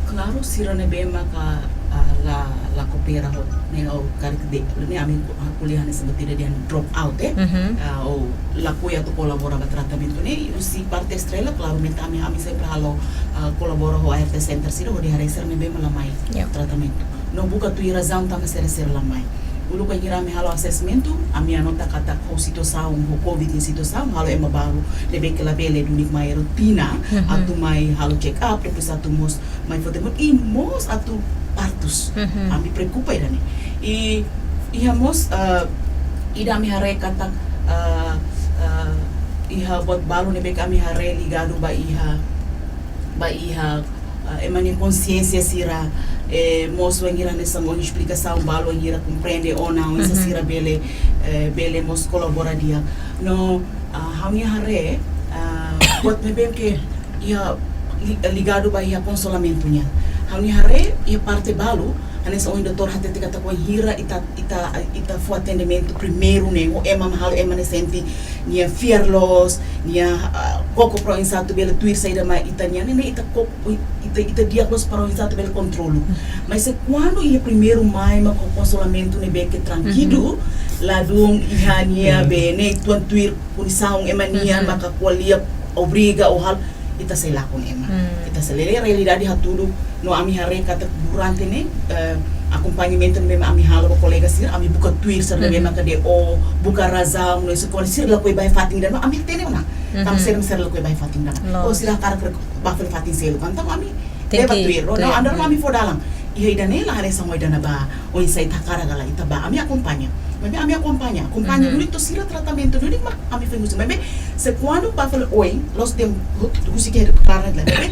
Klaru, sira ne'ebé maka, ah, la, la koopera ho, ne'e, ha'u karik dehan, ne'e ami ko-, ah, ko'alia hanesan buat ida dehan drop out, eh? Mhm. Ah, ou lakohi atu kolabora ba tratamentu ne'e, husi parte Estrela, klaramente ami, ami sempre halo, ah, kolabora ho A R T Center sira, hodi haree sira ne'ebé mak la mai, ya, tratamentu. no buka tuir razaun tanba saida sira la mai. Uluk bainhira ami halo assessment, ami anota katak ho situasaun, ho covid nia situasaun, halo ema balu ne'ebé ke labele duni mai rotina, atu mai halo check up, depois atu mós mai foti mun, i mós atu partus. Ami preokupa ida-ne'e. I iha mós, eh, ida ami haree katak, eh, eh, iha buat balu ne'ebé ke ami haree ligadu ba iha, ba iha, eh, ema nia konsiénsia sira, eh, mós wainhira hanesan ohin esplikasaun balu wainhira komprende ona, oinsá sira bele, eh, bele mós kolabora di'ak. No, ah, ha'u-nia haree, ah, buat ne'ebé ke iha li-, ligadu ba iha konsolamentu nian. Ha'u-nia haree iha parte balu, hanesan ohin doutór hatete katak wainhira ita, ita, ita fó atendimentu primeiru ne'e ho ema, mak halo ema ne'e sente nia fiar loos, nia, ah, koko para oinsá atu bele tuir saida mak ita-nian, ne'e ita koko, ita, ita di'ak loos para oinsá atu bele kontrolu. Mas se kuandu iha primeiru mai mak ho konsolamentu ne'ebé ke trankilu, ladún iha nia be ne'e tuan tuir punisaun ema nian, maka ko'alia obriga ou halo, ita sei lakon ema. Ita sei lele realidade hatudu, no ami haree katak durante ne'e, eh, akompañamentu ne'ebé mak ami halo ba kolega sira, ami buka tuir sira ne'ebé maka D O, buka razaun, no eskola sira lakohi ba iha fatin ida-ne'e, ami hatene ona. Tanba sira, sira lakohi ba iha fatin ida-ne'e. Loos. Ou sira hakarak bá fali fatin seluk. Entaun ami leba tuir. No, no, andar ami fó dalan. Iha ida-ne'e la haree hanesan ida-ne'ebá, oinsá ita hakarak ka lae, ita bá, ami akompaña. Maibé ami akompaña, akompaña duni to'o sira tratamentu duni, mak ami foin husu. Maibé se kuandu bá fali oin, loos, tempu husik iha karna la, maibé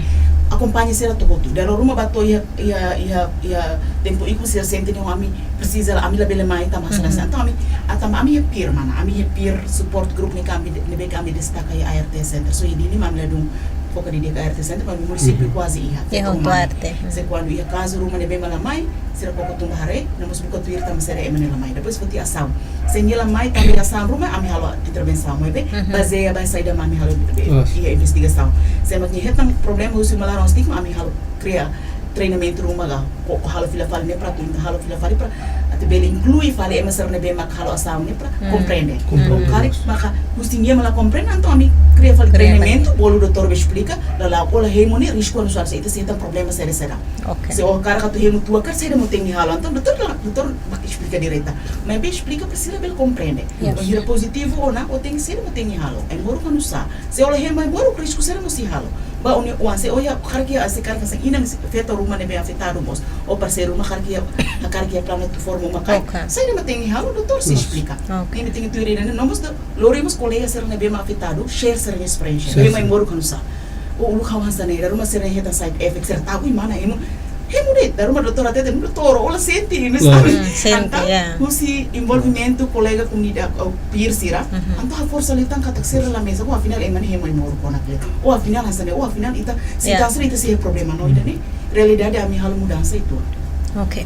akompaña sira to'o hotu. Dala ruma bá to'o iha, iha, iha, iha tempu ikus sira sente ne'e ami presiza, ami labele mai tanba hanesan. Entaun ami, entaun ami iha peer mana, ami iha peer support group ne'e ke ami, ne'ebé ke ami destaka iha A R T Center. So, iha ne'e ami ladún foka didi'ak iha A R T Center, maibé munisípiu kuaze iha. Iha hotu A R T. Se kuandu iha kazu ruma ne'ebé mak la mai, sira koko tun bá haree, no mós buka tuir tanba saida ema ne'e la mai. Depois foti asaun. Se nia la mai tanba asaun ruma, ami halo intervensaun, maibé bazeia ba saida mak ami halo be, iha investigasaun. Se mak nia hetan problema husi malaria, stigma, ami halo kria treinamentu ruma ka, ko, ko halo fila fali ne'e para atu halo fila fali para atu bele inklui fali ema sira ne'ebé mak halo asaun ne'e para komprende. Komprende. Karik maka husi nia mak la komprende, entaun ami kria fali treinamentu, bolu doutór be esplika, la la, ó la hemu ne'e risku anu suar, se ita sei hetan problema saida saida. Se ó hakarak atu hemu tuak, saida mak ó tenke halo. Entaun doutór la, doutór mak esplika direta. Maibé esplika para sira bele komprende. Bainhira pozitivu ona, ó tenke, saida mak ó tenke halo. Ai-moruk anu suar. Se ó la hemu ai-moruk, risku saida mak ó sei halo. Ba ó-nia oan, se ó iha, hakarak iha, se hakarak hanesan inan, se feto ruma ne'ebé afetadu mós. Ou parseiru ruma hakarak iha, hakarak iha planu atu forma uma-kain. Saida mak tenke halo, doutór sei esplika. Imi tenke tuir ida-ne'e, no mós lori mós kolega sira ne'ebé mak afetadu, share sira-nia esperiénsia. Ne'e mak ai-moruk anu suar. Ó uluk ha'u hanesan ne'e, dala ruma sira hetan side effect, sira tabu i mana, imi hemu de'it, dala ruma doutór hatete, doutór, ó la sente, imi sente. Entaun husi envolvimentu kolega komunidade, ou peer sira, entaun haforsa liután katak sira la mesak, ou afinál ema ne'e hemu ai-moruk ona kle. Ou afinál hanesan ne'e, ou afinál ita, se ita hanesan ne'e ita sei iha problema no ida-ne'e. Realidade ami halo mudansa uitoan. Ok.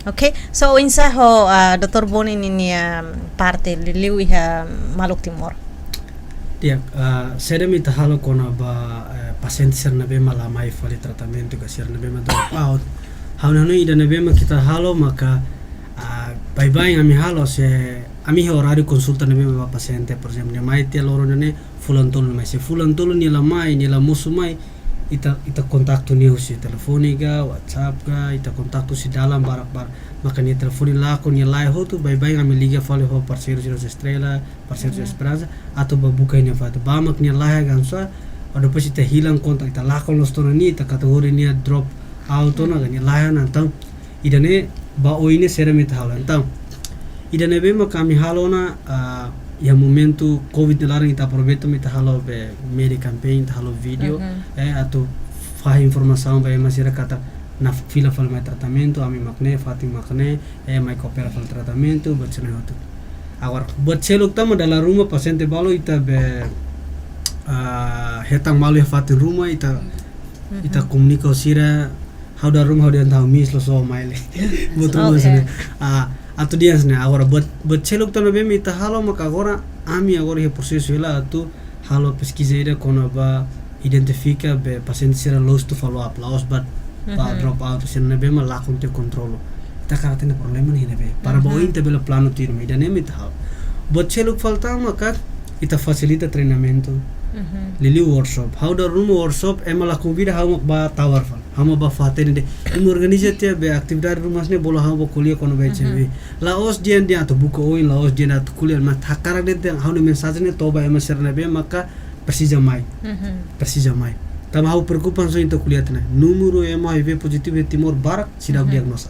Ok, so oinsá ho, ah, doutór Boni ninia parte liuliu iha maluk Timor? Di'ak, ah, saida mak ita halo kona-ba, eh, pasiente sira ne'ebé mak la mai fali tratamentu ka sira ne'ebé mak drop out. Ha'u hanoin ida ne'ebé mak ita halo maka, ah, baibain ami halo se ami iha oráriu konsulta ne'ebé mak ba pasiente, por ezemplu, nia mai tiha loron ida-ne'e fulan tolu mai. Se fulan tolu nia la mai, nia la mosu mai, ita, ita kontaktu nia husi telefone ka, WhatsApp ka, ita kontaktu husi dalan barak-barak. Maka nia telefone lakon, nia laiha hotu, baibain ami liga fali ho parseiru sira husi Estrela, parseiru husi Esperansa, atu bá buka nia fatin. Bá mak nia laiha ka anu suar, ou depois ita hilang kontak, ita lakon loos tiha ona nia, ita kategori nia drop out ona ka nia laiha ona, entaun ida-ne'e ba oin ne'e saida mak ita halo. Entaun ida ne'ebé mak ami halo ona, ah, iha momentu covid nia laran ita aproveita mak ita halo be media campaign, ita halo vídeo, eh, atu fahe informasaun ba ema sira katak nia fila fali mai tratamentu, ami mak ne'e, fatin mak ne'e, eh, mai koopera fali tratamentu, buat sira-ne'e hotu. Agora, buat seluk tan mak dala ruma pasiente balu ita be, ah, hetan malu iha fatin ruma, ita, ita komunika ho sira, ha'u dala ruma ha'u dehan entaun miss loos ó mai le. Buat ruma hanesan ne'e. Ah, atu dehan hanesan ne'e, agora buat, buat seluk tan ne'ebé mak ita halo maka agora, ami agora iha prosesu hela atu halo peskiza ida kona-ba identifika be pasiente sira loos atu follow up, la'ós ba, ba drop out, sira ne'ebé mak lakon tiha kontrolu. Ita hakarak hatene problema ne'e iha ne'ebé. Para ba oin ita bele planu tiha ona, ida-ne'e mak ita halo. Buat seluk fali tan maka ita fasilita treinamentu. Liuliu workshop. Ha'u dala ruma workshop, ema la konvida ha'u mak bá tawar fali. Ha'u mak bá fó-hatene de'it. Imi organiza tiha be atividade ruma hanesan ne'e, bolu ha'u bá ko'alia kona-ba H I V. La'ós dehan atu buka oin, la'ós dehan atu ko'alia, mas hakarak de'it ha'u-nia mensajen ne'e to'o ba ema sira ne'ebé maka presiza mai. Presiza mai. Tanba ha'u preokupa hanesan ita ko'alia tiha ona. Númeru ema H I V pozitivu iha Timor barak seidauk diagnoza.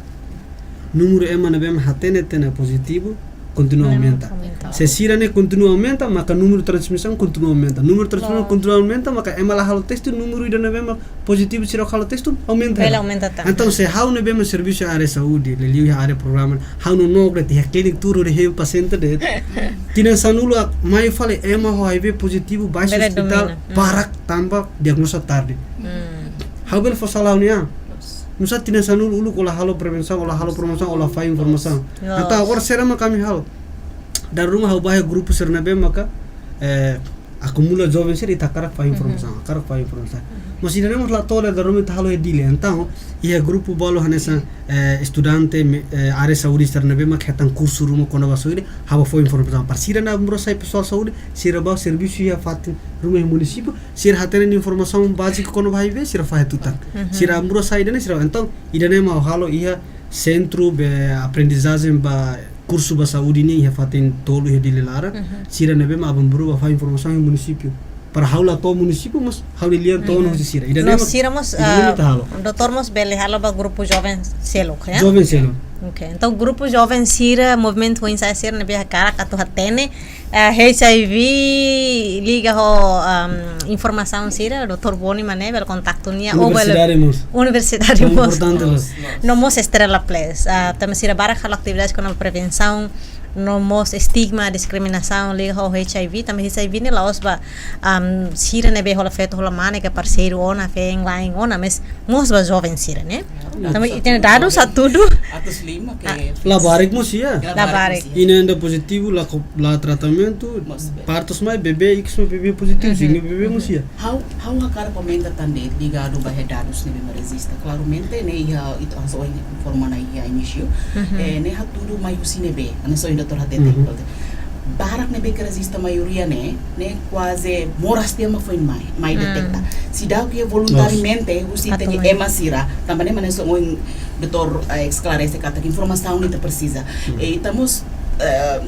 Númeru ema ne'ebé mak hatene tiha ona pozitivu kontinua aumenta. Se sira-ne'e kontinua aumenta, maka númeru transmisaun kontinua aumenta. Númeru transmisaun kontinua aumenta, maka ema la halo teste, númeru ida ne'ebé mak pozitivu sira halo teste aumenta. Bele aumenta tan. Entaun, se ha'u ne'ebé mak servisu iha área saúde, liuliu iha área programa, ha'u nonook de'it iha klinik tuur hodi hein pasiente de'it. Tinan sanulu mai fali ema ho H I V pozitivu bá iha ospitál barak tanba diagnoza tarde. Ha'u bele fó sala ha'u-nia an. Nusá tinan sanulu uluk ó la halo prevensaun, ó la halo promosaun, ó la fahe informasaun. Entaun agora saida mak ami halo? Dala ruma ha'u bá iha grupu sira ne'ebé maka, eh, akumula joven sira, ita hakarak fahe informasaun, hakarak fahe informasaun. Mas ida-ne'e mós la to'o dala ruma ita halo iha Dili. Entaun iha grupu balu hanesan, eh, estudante, me-, eh, área saúde sira ne'ebé maka hetan kursu ruma kona-ba saúde, ha'u bá fó informasaun. Para sira ne'ebé moras sai pesoál saúde, sira bá servisu iha fatin ruma iha munisípiu, sira hatene informasaun báziku kona-ba H I V, sira fahe tutan. Sira moras sai ida-ne'e, sira. Entaun ida-ne'e mak ha'u halo iha sentru be aprendizajen ba kursu ba saúde nian iha fatin tolu iha Dili laran. Sira ne'ebé mak aban-bainrua bá fahe informasaun iha munisípiu. Para ha'u la to'o munisípiu, mas ha'u-nia lian to'o ona husi sira. Ida-ne'e mak, sira mós, ida-ne'e mak ita halo. Doutór mós bele halo ba grupu joven seluk, ya? Joven seluk. Ok, entaun grupu joven sira, movimentu oinsá sira ne'ebé hakarak atu hatene, eh, H I V liga ho, um, informasaun sira, doutór Boni mak ne'e bele kontaktu nia, ou bele universidade mós. Universidade mós. Importante loos. No mós Estrela Plus. Ah, tanba sira barak halo atividade kona-ba prevensaun, no mós estigma, diskriminasaun liga ho H I V, tanba H I V ne'e la'ós ba, um, sira ne'ebé hola feto hola mane ka parseiru ona, feen-la'en ona, mas mós ba joven sira, ne'e? Tanba ita-nia dadus hatudu. Atus lima ke labarik mós iha. Labarik. Inan ida pozitivu la ko-, la tratamentu, partus mai bebé, ikus mai bebé pozitivu, sira-nia bebé mós iha. Ha'u, ha'u hakarak komenta tan de'it ligadu ba iha dadus ne'ebé mak rejista. Klaramente ne'e iha ita hanesan ohin informa ona iha inísiu. Eh, ne'e hatudu mai husi ne'ebé, hanesan ohin doutór hatete. Barak ne'ebé ke rejista maioria ne'e, ne'e kuaze moras tiha mak foin mai, mai deteta. Seidauk iha voluntariamente husi ita-nia ema sira. Tanba ne'e mak hanesan ohin doutór, eh, esklarese katak informasaun ita presiza. Eh, ita mós, eh,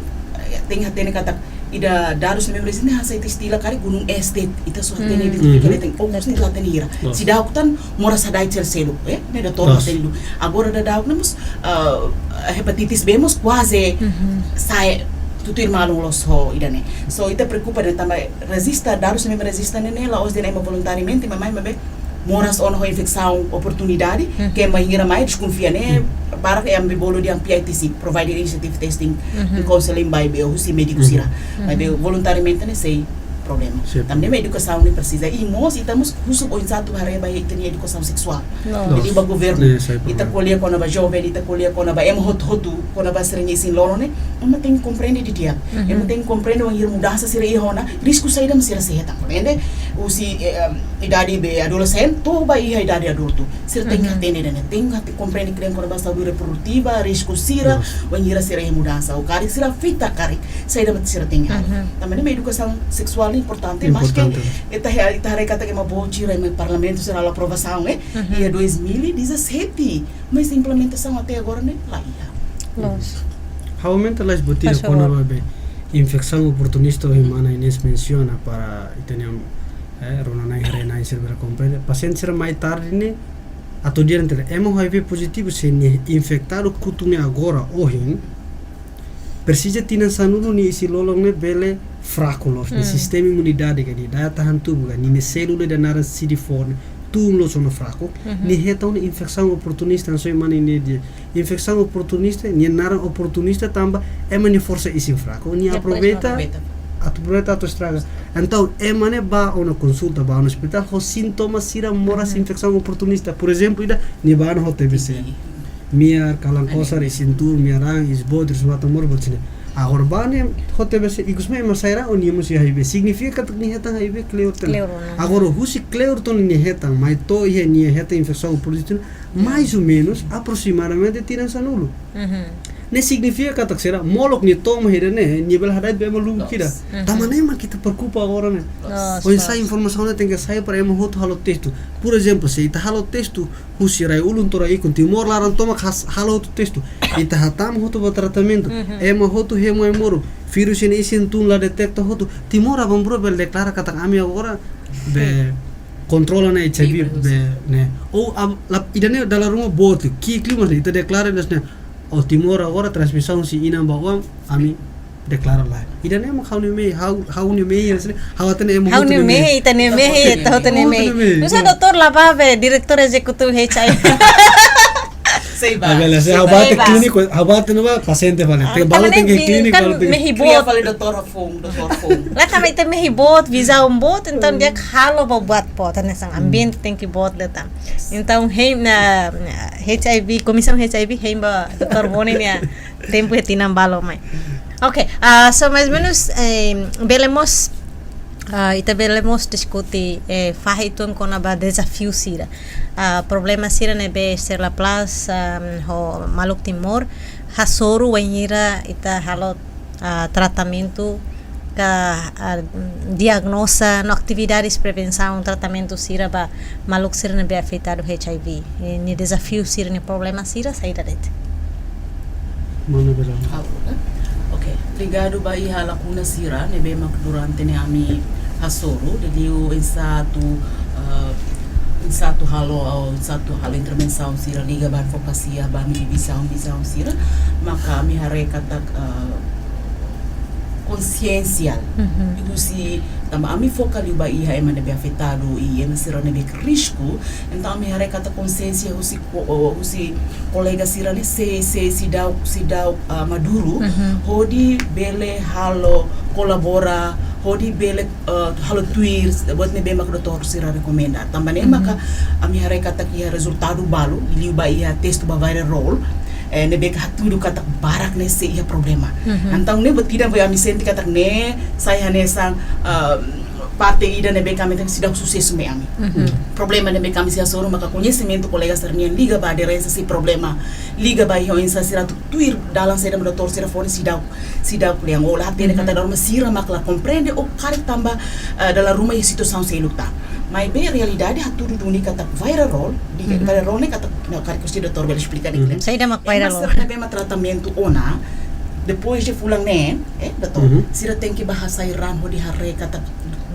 tenke hatene katak ida dadus ne'ebé mak rejista ne'e hanesan ita istilah karik gunung es de'it, ita só hatene identifika de'it, okus ne'e ita la hatene hira. Seidauk tan moras hada'et sira seluk, eh, ne'e doutór hatene duni. Agora daudaun ne'e mós, ah, hepatitis B mós kuaze sai tutuir malu loos ho ida-ne'e. So ita preokupa de'it tanba rejista, dadus ne'ebé mak rejista ne'e, ne'e la'ós de'it ema voluntariamente, mas mai maibé moras ona ho infesaun oportunidade, ke bainhira mai deskonfia ne'e, barak ema bolu dehan P I T C, Provider Initiative Testing and Counseling, maibé husi médiku sira. Maibé voluntariamente ne'e sei problema. Tanba ne'e mak edukasaun ne'e presiza. I mós, ita mós husu oinsá atu haree ba ita-nia edukasaun seksuál. Liuliu ba governu. Ita ko'alia kona-ba joven, ita ko'alia kona-ba ema hotu-hotu, kona-ba sira-nia isin-lolon ne'e, ema tenke komprende didi'ak. Ema tenke komprende bainhira mudansa sira iha ona, risku saida mak sira sei hetan. Komprende? Husi, eh, em, idade be adolesente, to'o ba iha idade adultu. Sira tenke hatene ida-ne'e, tenke atu komprende kle'an kona-ba saúde reprodutiva, risku sira, bainhira sira iha mudansa. Ou karik sira afeta karik, saida mak sira tenke halo. Tanba ne'e mak edukasaun seksuál importante, maske ita he-, ita haree katak ema boot sira iha parlamentu sira halo aprovasaun, eh, iha dois mil e dezassete, mas implementasaun até agora ne'e la iha. Loos. Ha'u aumenta lais buat ida kona-ba be infesaun oportunista ohin mana Inês mensiona para ita-nia, eh, rona-na'in, haree-na'in sira bele komprende. Pasiente sira mai tarde ne'e, atu di'ak ita dehan ema H I V pozitivu, se nia infektadu kutuk ne'e agora ohin, presiza tinan sanulu nia isin-lolon ne'e bele fraku loos, nia sistema imunidade ka nia daya tahan tubuh ka nia, nia sélula ida naran C D four ne'e tun loos ona fraku, nia hetan ona infesaun oportunista, hanesan ohin mana Inês dehan. Infesaun oportunista, nia naran oportunista tanba ema nia forsa isin fraku, nia aproveita, aproveita atu estraga. Entaun ema ne'e bá ona konsulta, bá ona ospitál ho sintoma sira moras infesaun oportunista. Por ezemplu, ida, nia bá ona ho T B C. Miar, kalan kosar, isin-tuur, miar-an, iis-boot, iis-matan moras, buat sira-ne'e. Agora bá ne'e ho T B C, ikus mai ema sai raan, o nia mós iha H I V. Signifika katak nia hetan H I V kleur tan. Kleur ona. Agora husi kleur tan nia hetan, mai to'o iha nia hetan infesaun oportunista, mais ou menus, aproximadamente tinan sanulu. Ne'e signifika katak sira molok nia to'o mai ida-ne'e, nia bele hada'et ba ema lubuk ida. Tanba ne'e mak ita preokupa agora ne'e. Oinsá informasaun ne'e tenke sai para ema hotu halo testu. Por ezemplu, se ita halo testu husi rai ulun to'o rai ikun, Timor laran tomak halo hotu testu. Ita hatama hotu ba tratamentu. Ema hotu hemu ai-moruk. Vírus ne'e isin tun la deteta hotu. Timor aban-bainrua bele deklara katak ami agora be kontrola ona H I V be ne'e. Ou ida-ne'e dala ruma boot, ki'ik liu mas ita deklara de'it ne'e. Ou Timor agora transmisaun husi inan ba oan, ami deklara lai. Ida-ne'e mak ha'u-nia mehi, ha'u, ha'u-nia mehi, ha'u hatene ema hotu nia mehi. Ita-nia mehi, ita hotu nia mehi. Nusa doutór la ba be diretór ezekutivu H I V. Sei ba. Agora se ha'u ba iha klíniku, ha'u ba iha pasiente fali. Te balu tenke iha klíniku, balu tenke mehi boot. Fali doutór foun, doutór foun. Lah tanba ita mehi boot, vizaun boot, entaun di'ak halo ba buat boot, hanesan ambiente tenke boot liután. Entaun hein, H I V, Komisaun H I V hein ba doutór Boni nia tempu iha tinan balu mai. Ok, so mais ou menus bele mós, ita bele mós diskute fahe uitoan kona-ba dezafiu sira, problema sira ne'ebé Estrela Plus ho maluk Timor hasoru wainhira ita halo tratamentu ka diagnoza no atividades prevensaun tratamentu sira ba maluk sira ne'ebé afetadu H I V. Nia dezafiu sira, nia problema sira saida de'it? Mana bela. Ok. Ligadu ba iha lakuna sira ne'ebé mak durante ne'e ami hasoru, liuliu oinsá atu, oinsá atu halo, oinsá atu halo intervensaun sira liga ba advokasia, ba ami-nia vizaun, vizaun sira, maka ami haree katak konsiénsia husi, tanba ami foka liu ba iha ema ne'ebé afetadu i ema sira ne'ebé risku, entaun ami haree katak konsiénsia husi husi kolega sira ne'e sei, sei, seidauk, seidauk maduru hodi bele halo kolabora, hodi bele halo tuir buat ne'ebé mak doutór sira rekomenda. Tanba ne'e maka ami haree katak iha rezultadu balu liu ba iha testu ba viral load ne'ebé hatudu katak barak ne'e sei iha problema. Entaun ne'e buat ida ne'ebé ami sente katak ne'e sai hanesan parte ida ne'ebé ami tenke seidauk susesu mai ami. Problema ne'ebé ami sei hasoru maka koñesimentu kolega sira-nian liga ba aderénsia sei problema, liga ba iha oinsá sira atu tuir dalan saida mak doutór sira fó ne'e seidauk, seidauk kle'an, ou la hatene katak dala ruma sira mak la komprende ou karik tanba dala ruma iha situasaun seluk tan. Maibé realidade hatudu duni katak viral load, di viral load ne'e katak, karik husi doutór bele esplika di'ak. Saida mak viral load? Ema sira ne'ebé mak tratamentu ona, depois de fulan neen, doutór, sira tenke ba hasai raan hodi haree katak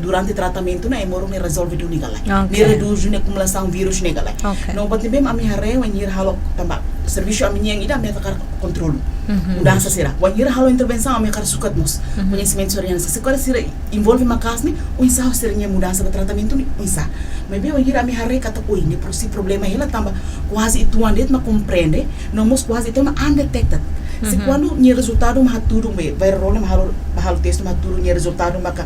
durante tratamentu ne'e ai-moruk ne'e rezolve duni ka lae. Ne'e redús duni akumulasaun vírus ne'e ka lae. No buat ne'ebé ami haree wainhira halo tanba servisu ami-nian ida ami hakarak kontrolu mudansa sira. Wainhira halo intervensaun ami hakarak sukat mós koñesimentu sira-nian. Se karik sira envolve maka'as ne'e, oinsá sira-nia mudansa ba tratamentu ne'e oinsá. Maibé wainhira ami haree katak oi, ne'e pro-, sei problema hela tanba kuaze uitoan de'it mak komprende, no mós kuaze uitoan mak undetected. Se kuandu nia rezultadu mak hatudu, be viral load mak halo, mak halo testu mak hatudu nia rezultadu maka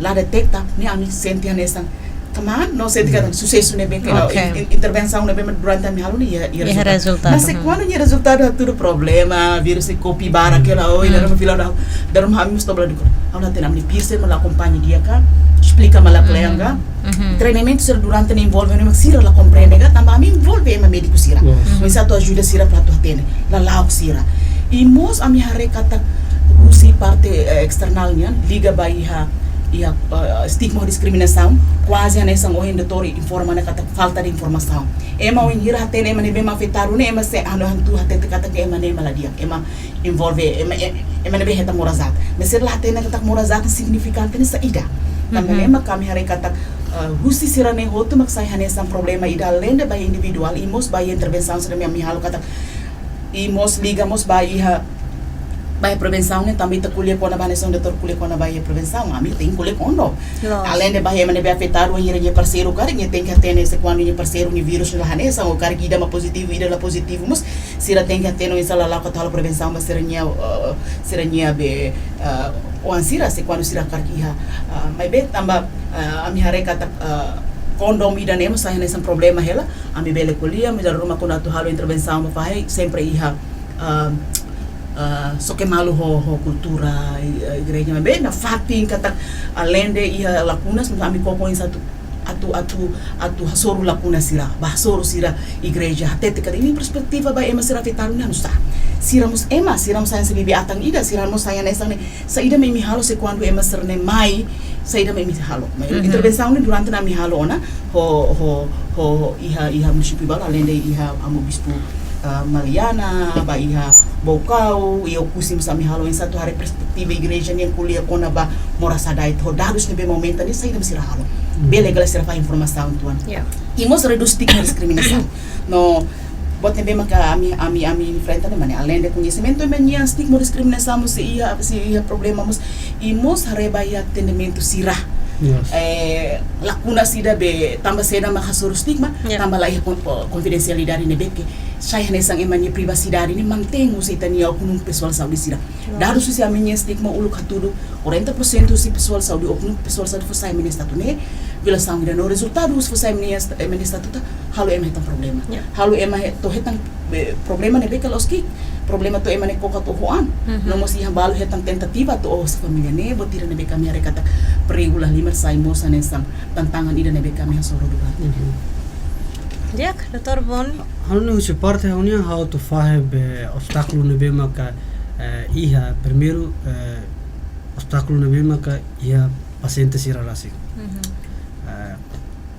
la deteta, ne'e ami sente hanesan, come on, no sente katak susesu ne'ebé ke intervensaun ne'ebé mak durante ami halo ne'e iha rezultadu. Mas se kuandu nia rezultadu hatudu problema, vírus sei kopi barak ka lae, oi, dala ruma fila dala, dala ruma ami mós toba la dukur. Ha'u la hatene, ami-nia peers sira mak la akompaña di'ak ka, esplika mak la kle'an ka. Treinamentu sira durante ne'e envolve ne'e mak sira la komprende ka, tanba ami envolve ema médiku sira. Oinsá atu ajuda sira para atu hatene lala'ok sira. I mós ami haree katak husi parte eksternál nian liga ba iha, iha stigma diskriminasaun, kuaze hanesan ohin doutór informa ona katak falta de informasaun. Ema wainhira hatene ema ne'ebé mak afetadu ne'e ema sei hanoin hatudu hatete katak ema ne'e mak la di'ak, ema envolve ema, ema ne'ebé hetan moras-aat. Mas sira la hatene katak moras-aat signifikante ne'e saida. Tanba ne'e mak ami haree katak husi sira-ne'e hotu mak sai hanesan problema ida alende ba individuál i mós ba intervensaun sira-ne'e ami halo katak i mós liga mós ba iha, ba iha prevensaun ne'e tanba ita ko'alia kona-ba hanesan doutór ko'alia kona-ba iha prevensaun, ami tenke ko'alia kona. Alende ba iha ema ne'ebé afetadu, nia, nia parseiru karik nia tenke hatene se kuandu nia parseiru nia vírus la hanesan, ou karik ida mak pozitivu, ida la pozitivu, mós sira tenke hatene oinsá lala'ok atu halo prevensaun ba sira-nia, sira-nia be oan sira se kuandu sira karik iha. Maibé tanba ami haree katak kondom ida-ne'e mós sai hanesan problema hela, ami bele ko'alia, mas dala ruma kuandu atu halo intervensaun ba fahe sempre iha soke malu ho, ho kultura igreja, maibé nafatin katak alende iha lakunas, mas ami koko oinsá atu, atu, atu, atu hasoru lakuna sira, ba hasoru sira igreja, hatete katak nia perspetiva ba ema sira afetadu ne'e oinsá. Sira mós ema, sira mós hanesan bibi-atan ida, sira mós hanesan ne'e, saida mak imi halo se kuandu ema sira-ne'e mai, saida mak imi halo. Mai, intervensaun ne'e durante ne'e ami halo ona, ho, ho, ho, iha, iha munisípiu balu, alende iha Amu Bispu, ah, Maliana, ba iha Baucau, iha Oekusi mós ami halo oinsá atu haree perspetiva igreja nian ko'alia kona-ba moras hada'et ho dadus ne'ebé aumenta ne'e saida mak sira halo. Bele kala sira fahe informasaun tuan. I mós redús stigma diskriminasaun. No, buat ne'ebé maka ami, ami, ami enfrenta ne'e mak ne'e, alende koñesimentu ema nian stigma diskriminasaun mós sei iha, sei iha problema mós, i mós haree ba iha atendimentu sira. Eh, lakuna sira be tanba saida mak hasoru stigma, tanba la iha kon-, konfidensialidade ne'ebé ke sai hanesan ema nia privasidade ne'e mantein husi ita-nia oknum pesoál saúde sira. Dadus husi ami-nia stigma uluk hatudu, kuarenta por sentu husi pesoál saúde, oknum pesoál saúde fó sai ema nia estatu ne'e, violasaun ida no rezultadu husi fó sai ema nia est-, ema nia estatu ta, halo ema hetan problema. Halo ema he-, to'o hetan, eh, problema ne'ebé ke la'ós ki'ik, problema to'o ema ne'e koko atu oho an. No mós iha balu hetan tentativa atu oho husi família ne'e, buat ida ne'ebé ke ami haree katak perigu la halimar sai mós hanesan tantangan ida ne'ebé ke ami hasoru durante. Di'ak, doutór Boni. Ha'u-nia husi parte ha'u-nian ha'u atu fahe be obstákulu ne'ebé maka, eh, iha, primeiru, eh, obstákulu ne'ebé maka iha pasiente sira rasik. Eh,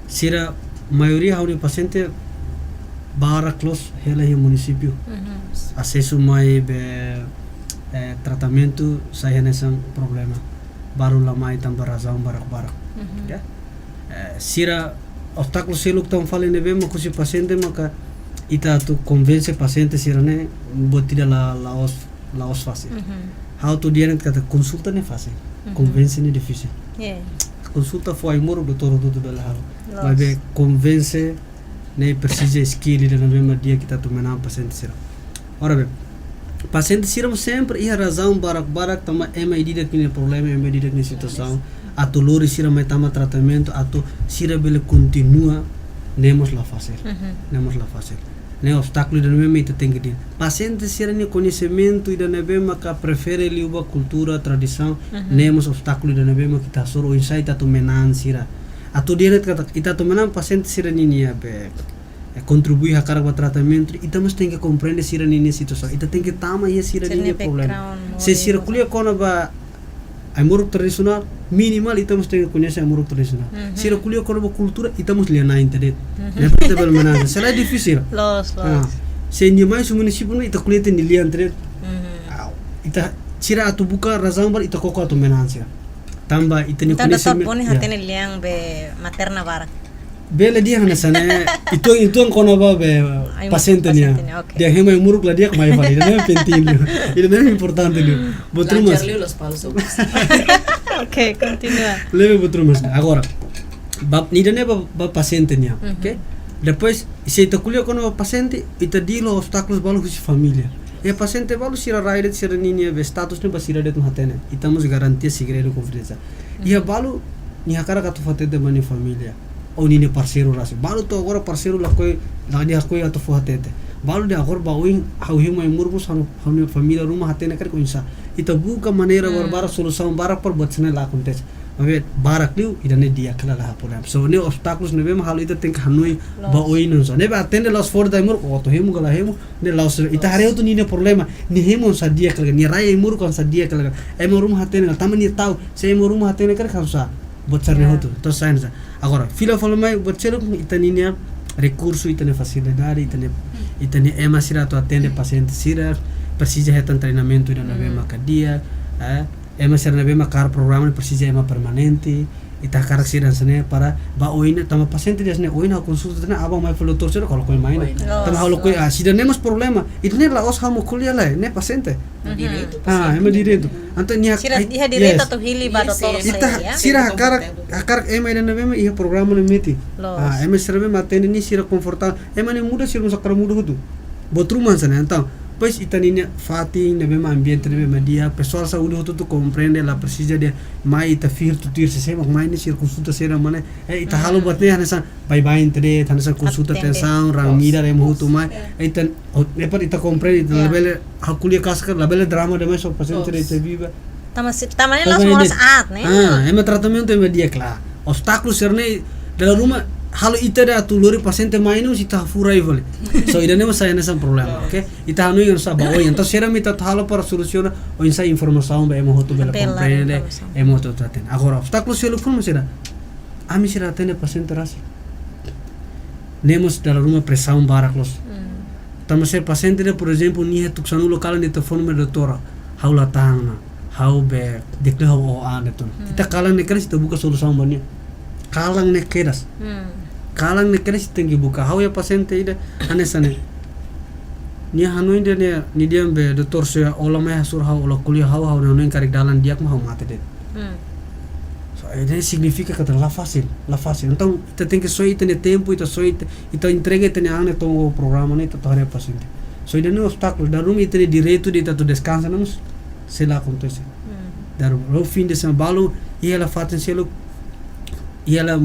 sira maioria ha'u-nia pasiente barak loos hela iha munisípiu. Asesu mai be, eh, tratamentu sai hanesan problema. Balu la mai tanba razaun barak-barak. Ya. Eh, sira obstákulu seluk tan fali ne'ebé mak husi pasiente maka ita atu konvense pasiente sira-ne'e buat ida la, la'ós, la'ós fasil. Ha'u atu dehan katak konsulta ne'e fasil. Konvense ne'e difisil. Konsulta fó ai-moruk doutór hotu-hotu bele halo. Maibé konvense ne'e presiza skill ida ne'ebé mak di'ak ita atu manán pasiente sira. Ora bem, pasiente sira mós sempre iha razaun barak-barak tanba ema ida-idak nia problema, ema ida-idak nia situasaun, atu lori sira mai tama tratamentu, atu sira bele kontinua, ne'e mós la fasil. Ne'e mós la fasil. Ne'e obstákulu ida ne'ebé mak ita tenke dehan. Pasiente sira-nia koñesimentu ida ne'ebé maka prefere liu ba kultura, tradisaun, ne'e mós obstákulu ida ne'ebé mak ita hasoru oinsá ita atu manán sira. Atu dehan katak ita atu manán pasiente sira ninia be, eh, kontribui hakarak ba tratamentu, ita mós tenke komprende sira ninia situasaun. Ita tenke tama iha sira ninia problema. Se sira ko'alia kona-ba ai-moruk tradisionál, minimal ita mós tenke koñese ai-moruk tradisionál. Sira ko'alia kona-ba kultura, ita mós lia-na'in de'it. Ne'e ita bele manán. Se la difisil. Loos, loos. Se nia mai husi munisípiu ne'e ita ko'alia tiha nia lian de'it. Ah, ita sira atu buka razaun balu ita koko atu manán sira. Tanba ita-nia koñesimentu. Entaun doutór Boni hatene lian be materna barak. Bele dehan hanesan ne'e, ita, ita kona-ba be pasiente nian. Pasiente nian, oke. Dehan hemu ai-moruk la di'ak mai fali. Ida-ne'e penting liu. Ida-ne'e importante liu. Buat ruma. Lancar liu los palos. Oke, kontinua. Lebe buat ruma. Agora, ba, ida-ne'e ba, ba pasiente nian, oke? Depois, se ita ko'alia kona-ba pasiente, ita deal ho obstákulu balu husi família. Iha pasiente balu sira rai de'it sira ninia be status ne'e ba sira de'it mak hatene. Ita mós garantia segredu konfidensiál. Iha balu nia hakarak atu fó hatete ba nia família. Ou ninia parseiru rasik. Balu to'o agora parseiru lakohi, la di'ak lakohi atu fó hatete. Balu dehan agora ba oin ha'u hemu ai-moruk mós ha'u, ha'u-nia família ruma hatene karik oinsá. Ita buka maneira barak-barak, solusaun barak para buat sira-ne'e la akontese. Maibé barak liu, ida-ne'e di'ak ka lae, la iha problema. So, ne'e obstákulu ne'ebé mak halo ita tenke hanoin ba oin oinsá. Ne'ebé atende la'ós fó de'it ai-moruk, atu hemu ka la hemu, ne'e la'ós, ita haree hotu ninia problema, nia hemu oinsá di'ak ka lae, nia rai ai-moruk oinsá di'ak ka lae. Ema ruma hatene, tanba nia ta'uk, se ema ruma hatene karik oinsá. Buat sira-ne'e hotu, entaun sai hanesan. Agora, fila fali mai, buat seluk ita ninia rekursu, ita-nia fasilidade, ita-nia, ita-nia ema sira atu atende pasiente sira, presiza hetan treinamentu ida ne'ebé maka di'ak, eh, ema sira ne'ebé maka hakarak programa ne'e presiza ema permanente, ita hakarak sira hanesan ne'e para ba oin ne'e, tanba pasiente dehan hanesan ne'e, oin ha'u konsulta tiha ona, aban mai fali doutór sira, ha'u lakohi mai ona. Tanba ha'u lakohi, ah, sira-ne'e mós problema, ida-ne'e la'ós ha'u mak ko'alia lae, ne'e pasiente. Direitu, ah, pasiente ema direitu. Entaun nia sira iha direitu atu hili ba doutór sira, sira hakarak, hakarak ema ida ne'ebé mak iha programa ne'e metin. Ah, ema sira ne'ebé mak atende nia sira konfortavel. Ema ne'e muda, sira mós hakarak muda hotu. Buat ruma hanesan ne'e. Entaun, pois ita ninia fatin ne'ebé mak ambiente ne'ebé mak di'ak, pesoál saúde hotu-hotu komprende, la presiza dehan mai ita fihir tutuir, se ema mai ne'e sira konsulta sira mana. Eh, ita halo buat ne'e hanesan baibain de'it, hanesan konsulta atensaun, raan midar ema hotu mai. Ita, oh, ne'e para ita komprende, ita labele, ha'u ko'alia kaskar, labele drama demais, só pasiente de'it ita biba. Tanba si, tanba ne'e la'ós moras aat, ne'e? Ah, ema tratamentu ema di'ak ka lae. Obstákulu sira-ne'e, dala ruma, halo ita atu lori pasiente mai no ita furai fali. So ida-ne'e mós sai hanesan problema, oke? Ita hanoin oinsá ba oin. Entaun sira mak ita halo para solusiona oinsá informasaun ba ema hotu bele komprende, ema hotu atu hatene. Agora obstákulu seluk foin mós sira. Ami sira atende pasiente rasik. Ne'e mós dala ruma presaun barak loos. Tanba se pasiente ida, por ezemplu, nia iha tuku sanulu kalan nia telefone mai doutora. Ha'u la tahan ona. Ha'u be, dekle ha'u o ane tun. Ita kalan ne'e kedas ita buka solusaun ba nia. Kalan ne'e kedas. Kalan ne'e kedas ita tenke buka. Ha'u iha pasiente ida hanesan ne'e. Nia hanoin dehan nia, nia dehan be doutór se o la mai hasoru ha'u, o la ko'alia ha'u, ha'u hanoin karik dalan di'ak mak ha'u mate de'it. So, ida-ne'e signifika katak la fasil, la fasil. Entaun ita tenke soe ita-nia tempu, ita soe ita, ita entrega ita-nia an ne'e to'o programa ne'e ita to'o haree pasiente. So ida-ne'e obstákulu, dala ruma ita-nia direitu ida atu deskansa ne'e mós sei la akontese. Dala ruma, fin de semana balu, iha hela fatin seluk, iha hela,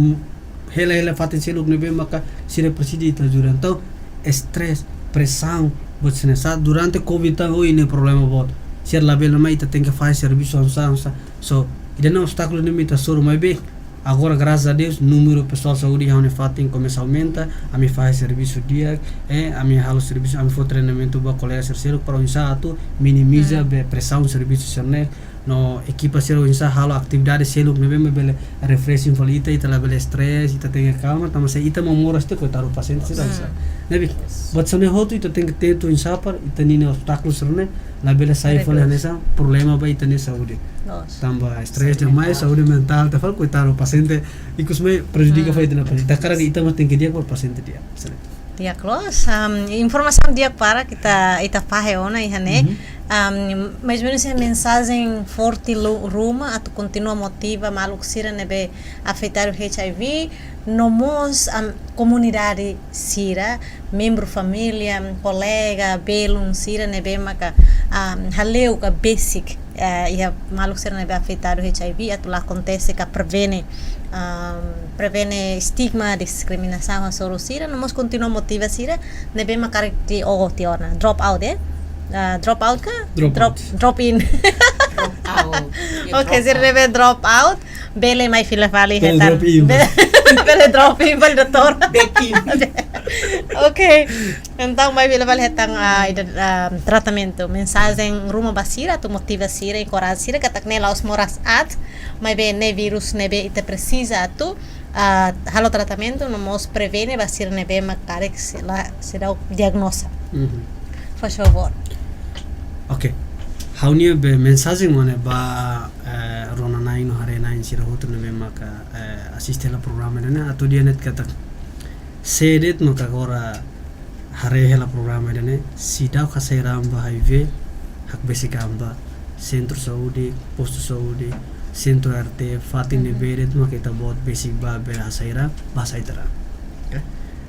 hela, hela fatin seluk ne'ebé maka sira presiza ita ajuda. Entaun estrés, presaun, buat sira-ne'e sa durante covid tan, oh, ne'e problema boot. Sira labele mai, ita tenke fahe servisu oinsá, oinsá. So ida-ne'e obstákulu ne'ebé ita hasoru, maibé agora, grasas a Deus, númeru pesoál saúde iha ha'u-nia fatin komesa aumenta, ami fahe servisu di'ak, eh, ami halo servisu, ami fó treinamentu ba kolega sira seluk para oinsá atu minimiza be presaun servisu sira-ne'e, no ekipa sira oinsá halo atividade seluk ne'ebé mak bele refreshing fali ita, ita labele estrés, ita tenke kalma, tanba se ita mak moras tiha, koitadu pasiente sira oinsá. Ne'ebé, buat sira-ne'e hotu ita tenke tenta oinsá para ita-nia obstákulu sira-ne'e labele sai fali hanesan problema ba ita-nia saúde. Loos. Tanba estrés demais, saúde mentál, ita fala, koitadu pasiente, ikus mai prejudika fali ita-nia pasiente. Ita hakarak ita mak tenke di'ak para pasiente di'ak. Di'ak loos, am, informasaun di'ak para ita, ita fahe ona iha ne'e. Am, mais ou menus iha mensajen forte lo-, ruma atu kontinua motiva maluk sira ne'ebé afetadu H I V, no mós, am, komunidade sira, membru família, kolega, belun sira ne'ebé maka, am, hale'u ka besik, eh, iha maluk sira ne'ebé afetadu H I V atu la akontese ka prevene, am, prevene estigma, diskriminasaun hasoru sira, no mós kontinua motiva sira ne'ebé mak karik o tiha ona, drop out, eh? Ah, drop out ka? Drop out. Drop in. Drop out. Oke, sira ne'ebé drop out bele mai fila fali hetan. Bele drop in, bele, bele drop in fali doutór. Back in. Oke. Entaun mai fila fali hetan, ah, ida, ah, tratamentu. Mensajen ruma ba sira atu motiva sira, enkoraja sira katak ne'e la'ós moras aat, maibé ne'e vírus ne'ebé ita presiza atu, ah, halo tratamentu, no mós prevene ba sira ne'ebé mak karik seidauk diagnoza. Faz favor. Oke. Ha'u-nia be mensajen mane ba, eh, rona-na'in no haree-na'in sira hotu ne'ebé maka, eh, asiste hela programa ne'e, atu dehan de'it katak sé de'it maka agora haree hela programa ne'e, seidauk hasai raan ba H I V, hakbesik an ba sentru saúde, postu saúde, sentru R T, fatin ne'ebé de'it maka ita-boot besik ba bele hasai raan, ba hasai tiha raan. Oke?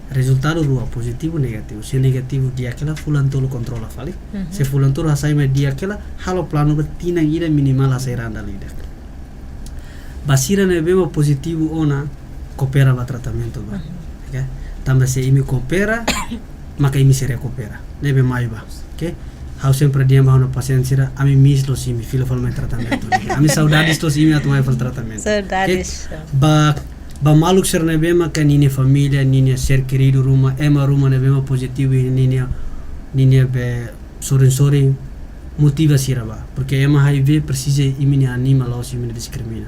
Rezultadu rua, pozitivu, negativu. Se negativu di'ak hela, fulan tolu kontrola fali. Se fulan tolu hasai mai di'ak hela, halo planu ba tinan ida minimal hasai raan dala ida. Ba sira ne'ebé mak pozitivu ona, koopera ba tratamentu ba. Oke? Tanba se imi koopera, maka imi sei rekupera. Ne'ebé mai ba. Oke? Ha'u sempre dehan ba ha'u-nia pasiente sira, ami miss loos imi, fila fali mai tratamentu. Ami saudades loos imi atu mai fali tratamentu. Saudades. Oke? Ba, ba maluk sira ne'ebé maka ninia família, ninia ser keridu ruma, ema ruma ne'ebé mak pozitivu, ninia, ninia be sorin-sorin, motiva sira ba. Porke ema H I V presiza imi-nia anima, la'ós imi-nia diskrimina.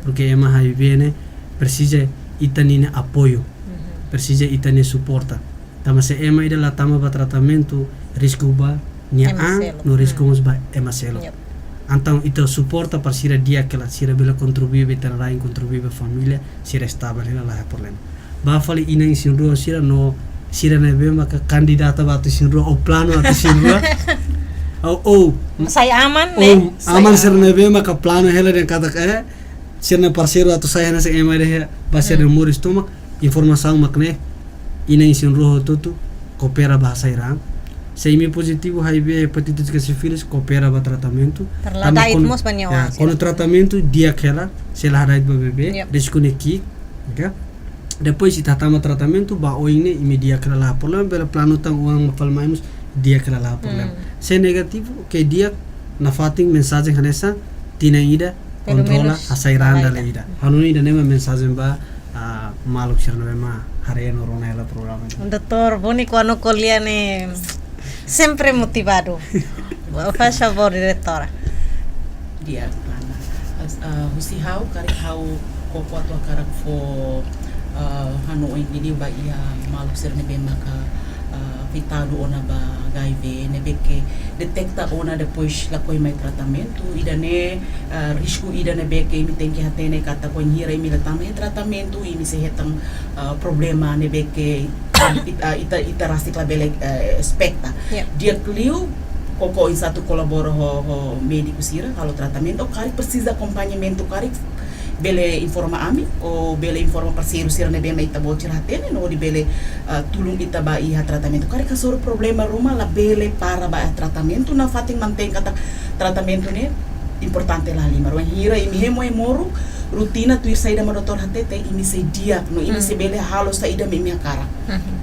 Porke ema H I V ne'e presiza ita ninia apoiu. Presiza ita-nia suporta. Tanba se ema ida la tama ba tratamentu, risku ba nia an, no risku mós ba ema seluk. Entaun ita suporta para sira di'ak hela, sira bele kontribui ba ita-nia rain, kontribui ba família, sira estavel hela, la iha problema. Ba fali inan isin-rua sira no sira ne'ebé maka kandidata ba atu isin-rua, ou planu atu isin-rua. Ou, ou, sai aman, ou ne'e? Sai aman. Sira ne'ebé maka planu hela dehan katak, eh, sira-nia parseiru atu sai hanesan ema ida iha ba sira-nia moris tomak, informasaun mak ne'e, inan isin-rua hotu-hotu, koopera ba hasai raan. Se imi pozitivu H I V, hepatitis ka sífilis, koopera ba tratamentu. Para la da'et mós ba nia oan. Kuandu tratamentu di'ak hela, sei la hada'et ba bebé, risku ne'e ki'ik, oke? Depois ita hatama tratamentu, ba oin ne'e imi di'ak hela la iha problema, bele planu tan oan mak fali mai mós di'ak hela la iha problema. Se negativu, ke di'ak, nafatin mensajen hanesan, tinan ida, kontrola, hasai raan dala ida. Ha'u hanoin ida-ne'e mak mensajen ba, Ah, maluk sira ne'ebé mak haree no rona hela programa ne'e. Doutór Boni, kuandu ko'alia ne'e sempre motivadu. Faz favor, diretora. Di'ak, mana. As-, ah, husi ha'u, karik ha'u koko atu hakarak fó, ah, hanoin duni ba iha maluk sira ne'ebé maka, ah, afetadu ona ba H I V, ne'ebé ke deteta ona depois lakohi mai tratamentu, ida-ne'e, ah, risku ida ne'ebé ke imi tenke hatene katak wainhira imi la tama iha tratamentu, imi sei hetan, ah, problema ne'ebé ke ita, ita, ita rasik labele, eh, espeta. Ya. Di'ak liu, koko oinsá atu kolabora ho, ho médiku sira, halo tratamentu, ou karik presiza akompañamentu, karik bele informa ami, ou bele informa parseiru sira ne'ebé mak ita-boot sira hatene, no hodi bele, ah, tulun ita ba iha tratamentu. Karik hasoru problema ruma, labele para ba tratamentu, nafatin mantein katak tratamentu ne'e importante lahalimar. Wainhira imi hemu ai-moruk, rotina tuir saida mak doutór hatete, imi sei di'ak, no imi, hmm, sei bele halo saida mak imi hakarak. Mhm.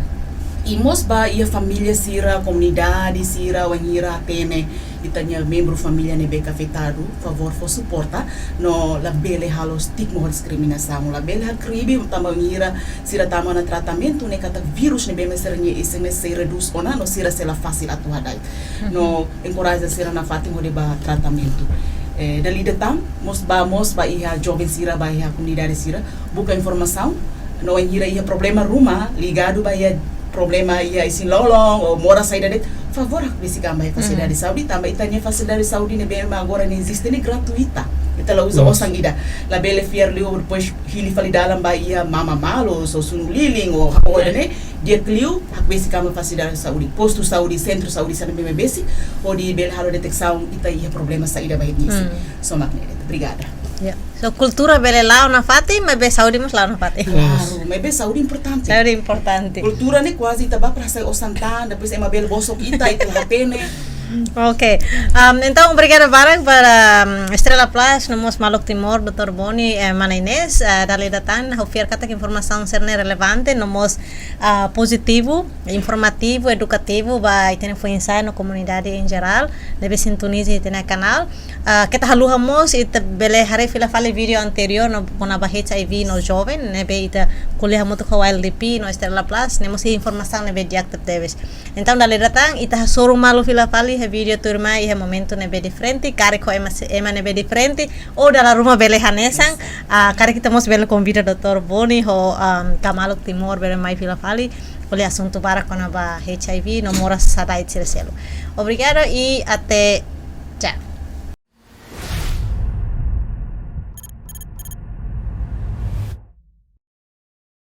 I mós ba iha família sira, komunidade sira, wainhira hatene ita-nia membru família ne'ebé ke afetadu, favór fó suporta, no labele halo stigma ou diskriminasaun, labele hakribi tanba wainhira sira tama ona tratamentu ne'e katak vírus ne'ebé mak iha sira-nia isin ne'e sei redús ona, no sira sei la fasil atu hada'et. Mhm. No enkoraja sira nafatin hodi ba tratamentu. Eh, dala ida tan, mós ba, mós ba iha joven sira, ba iha komunidade sira, buka informasaun, no wainhira iha problema ruma, ligadu ba iha problema iha isin-lolon, ou moras saida de'it, favór hakbesik an ba iha, hmm, fasilidade saúde, tanba ita-nia fasilidade saúde ne'ebé mak agora ne'e eziste ne'e gratuita. Ita la uza, yes, osan ida. Labele fiar liu depois hili fali dalan ba iha mama malu, ou sunu lilin, ou ha'u, hmm, ne'e, di'ak liu, hakbesik an ba fasilidade saúde, postu saúde, sentru saúde sira ne'ebé mak besik, hodi bele halo deteksaun ita iha problema saida ba iha isin. Hmm. Só mak ne'e de'it. Obrigada. Ya. So, kultura bele la'o nafatin, maibé saúde mós la'o nafatin. Klaru, maibé saúde importante. Saúde importante. Kultura ne'e kuaze ita bá para hasai osan tan, depois ema bele bosok ita, ita la hatene. Ok. Am, entaun, obrigada barak para, am, Estrela Plus, no mós Maluk Timor, doutór Boni, eh, mana Inês, eh, dala ida tan, ha'u fiar katak informasaun sira-ne'e relevante, no mós, ah, pozitivu, informativu, edukativu, ba ita-nia foin-sa'e no komunidade em geral, ne'ebé sintoniza ita-nia kanál. Ah, keta haluha mós, ita bele haree fila fali vídeo anteriór, no, kona-ba H I V no joven, ne'ebé ita ko'alia hamutuk ho Y L D P, no Estrela Plus, ne'e mós informasaun ne'ebé di'ak tebetebes. Entaun, dala ida tan, ita hasoru malu fila fali, iha vídeo tuirmai, iha momentu ne'ebé diferente, karik ho ema se-, ema ne'ebé diferente, ou dala ruma bele hanesan, ah, karik ita mós bele konvida doutór Boni, ho, ah, ka Maluk Timor, bele mai fila fali, ko'alia asuntu barak kona-ba H I V, no moras sadait sira seluk. Obrigada, i até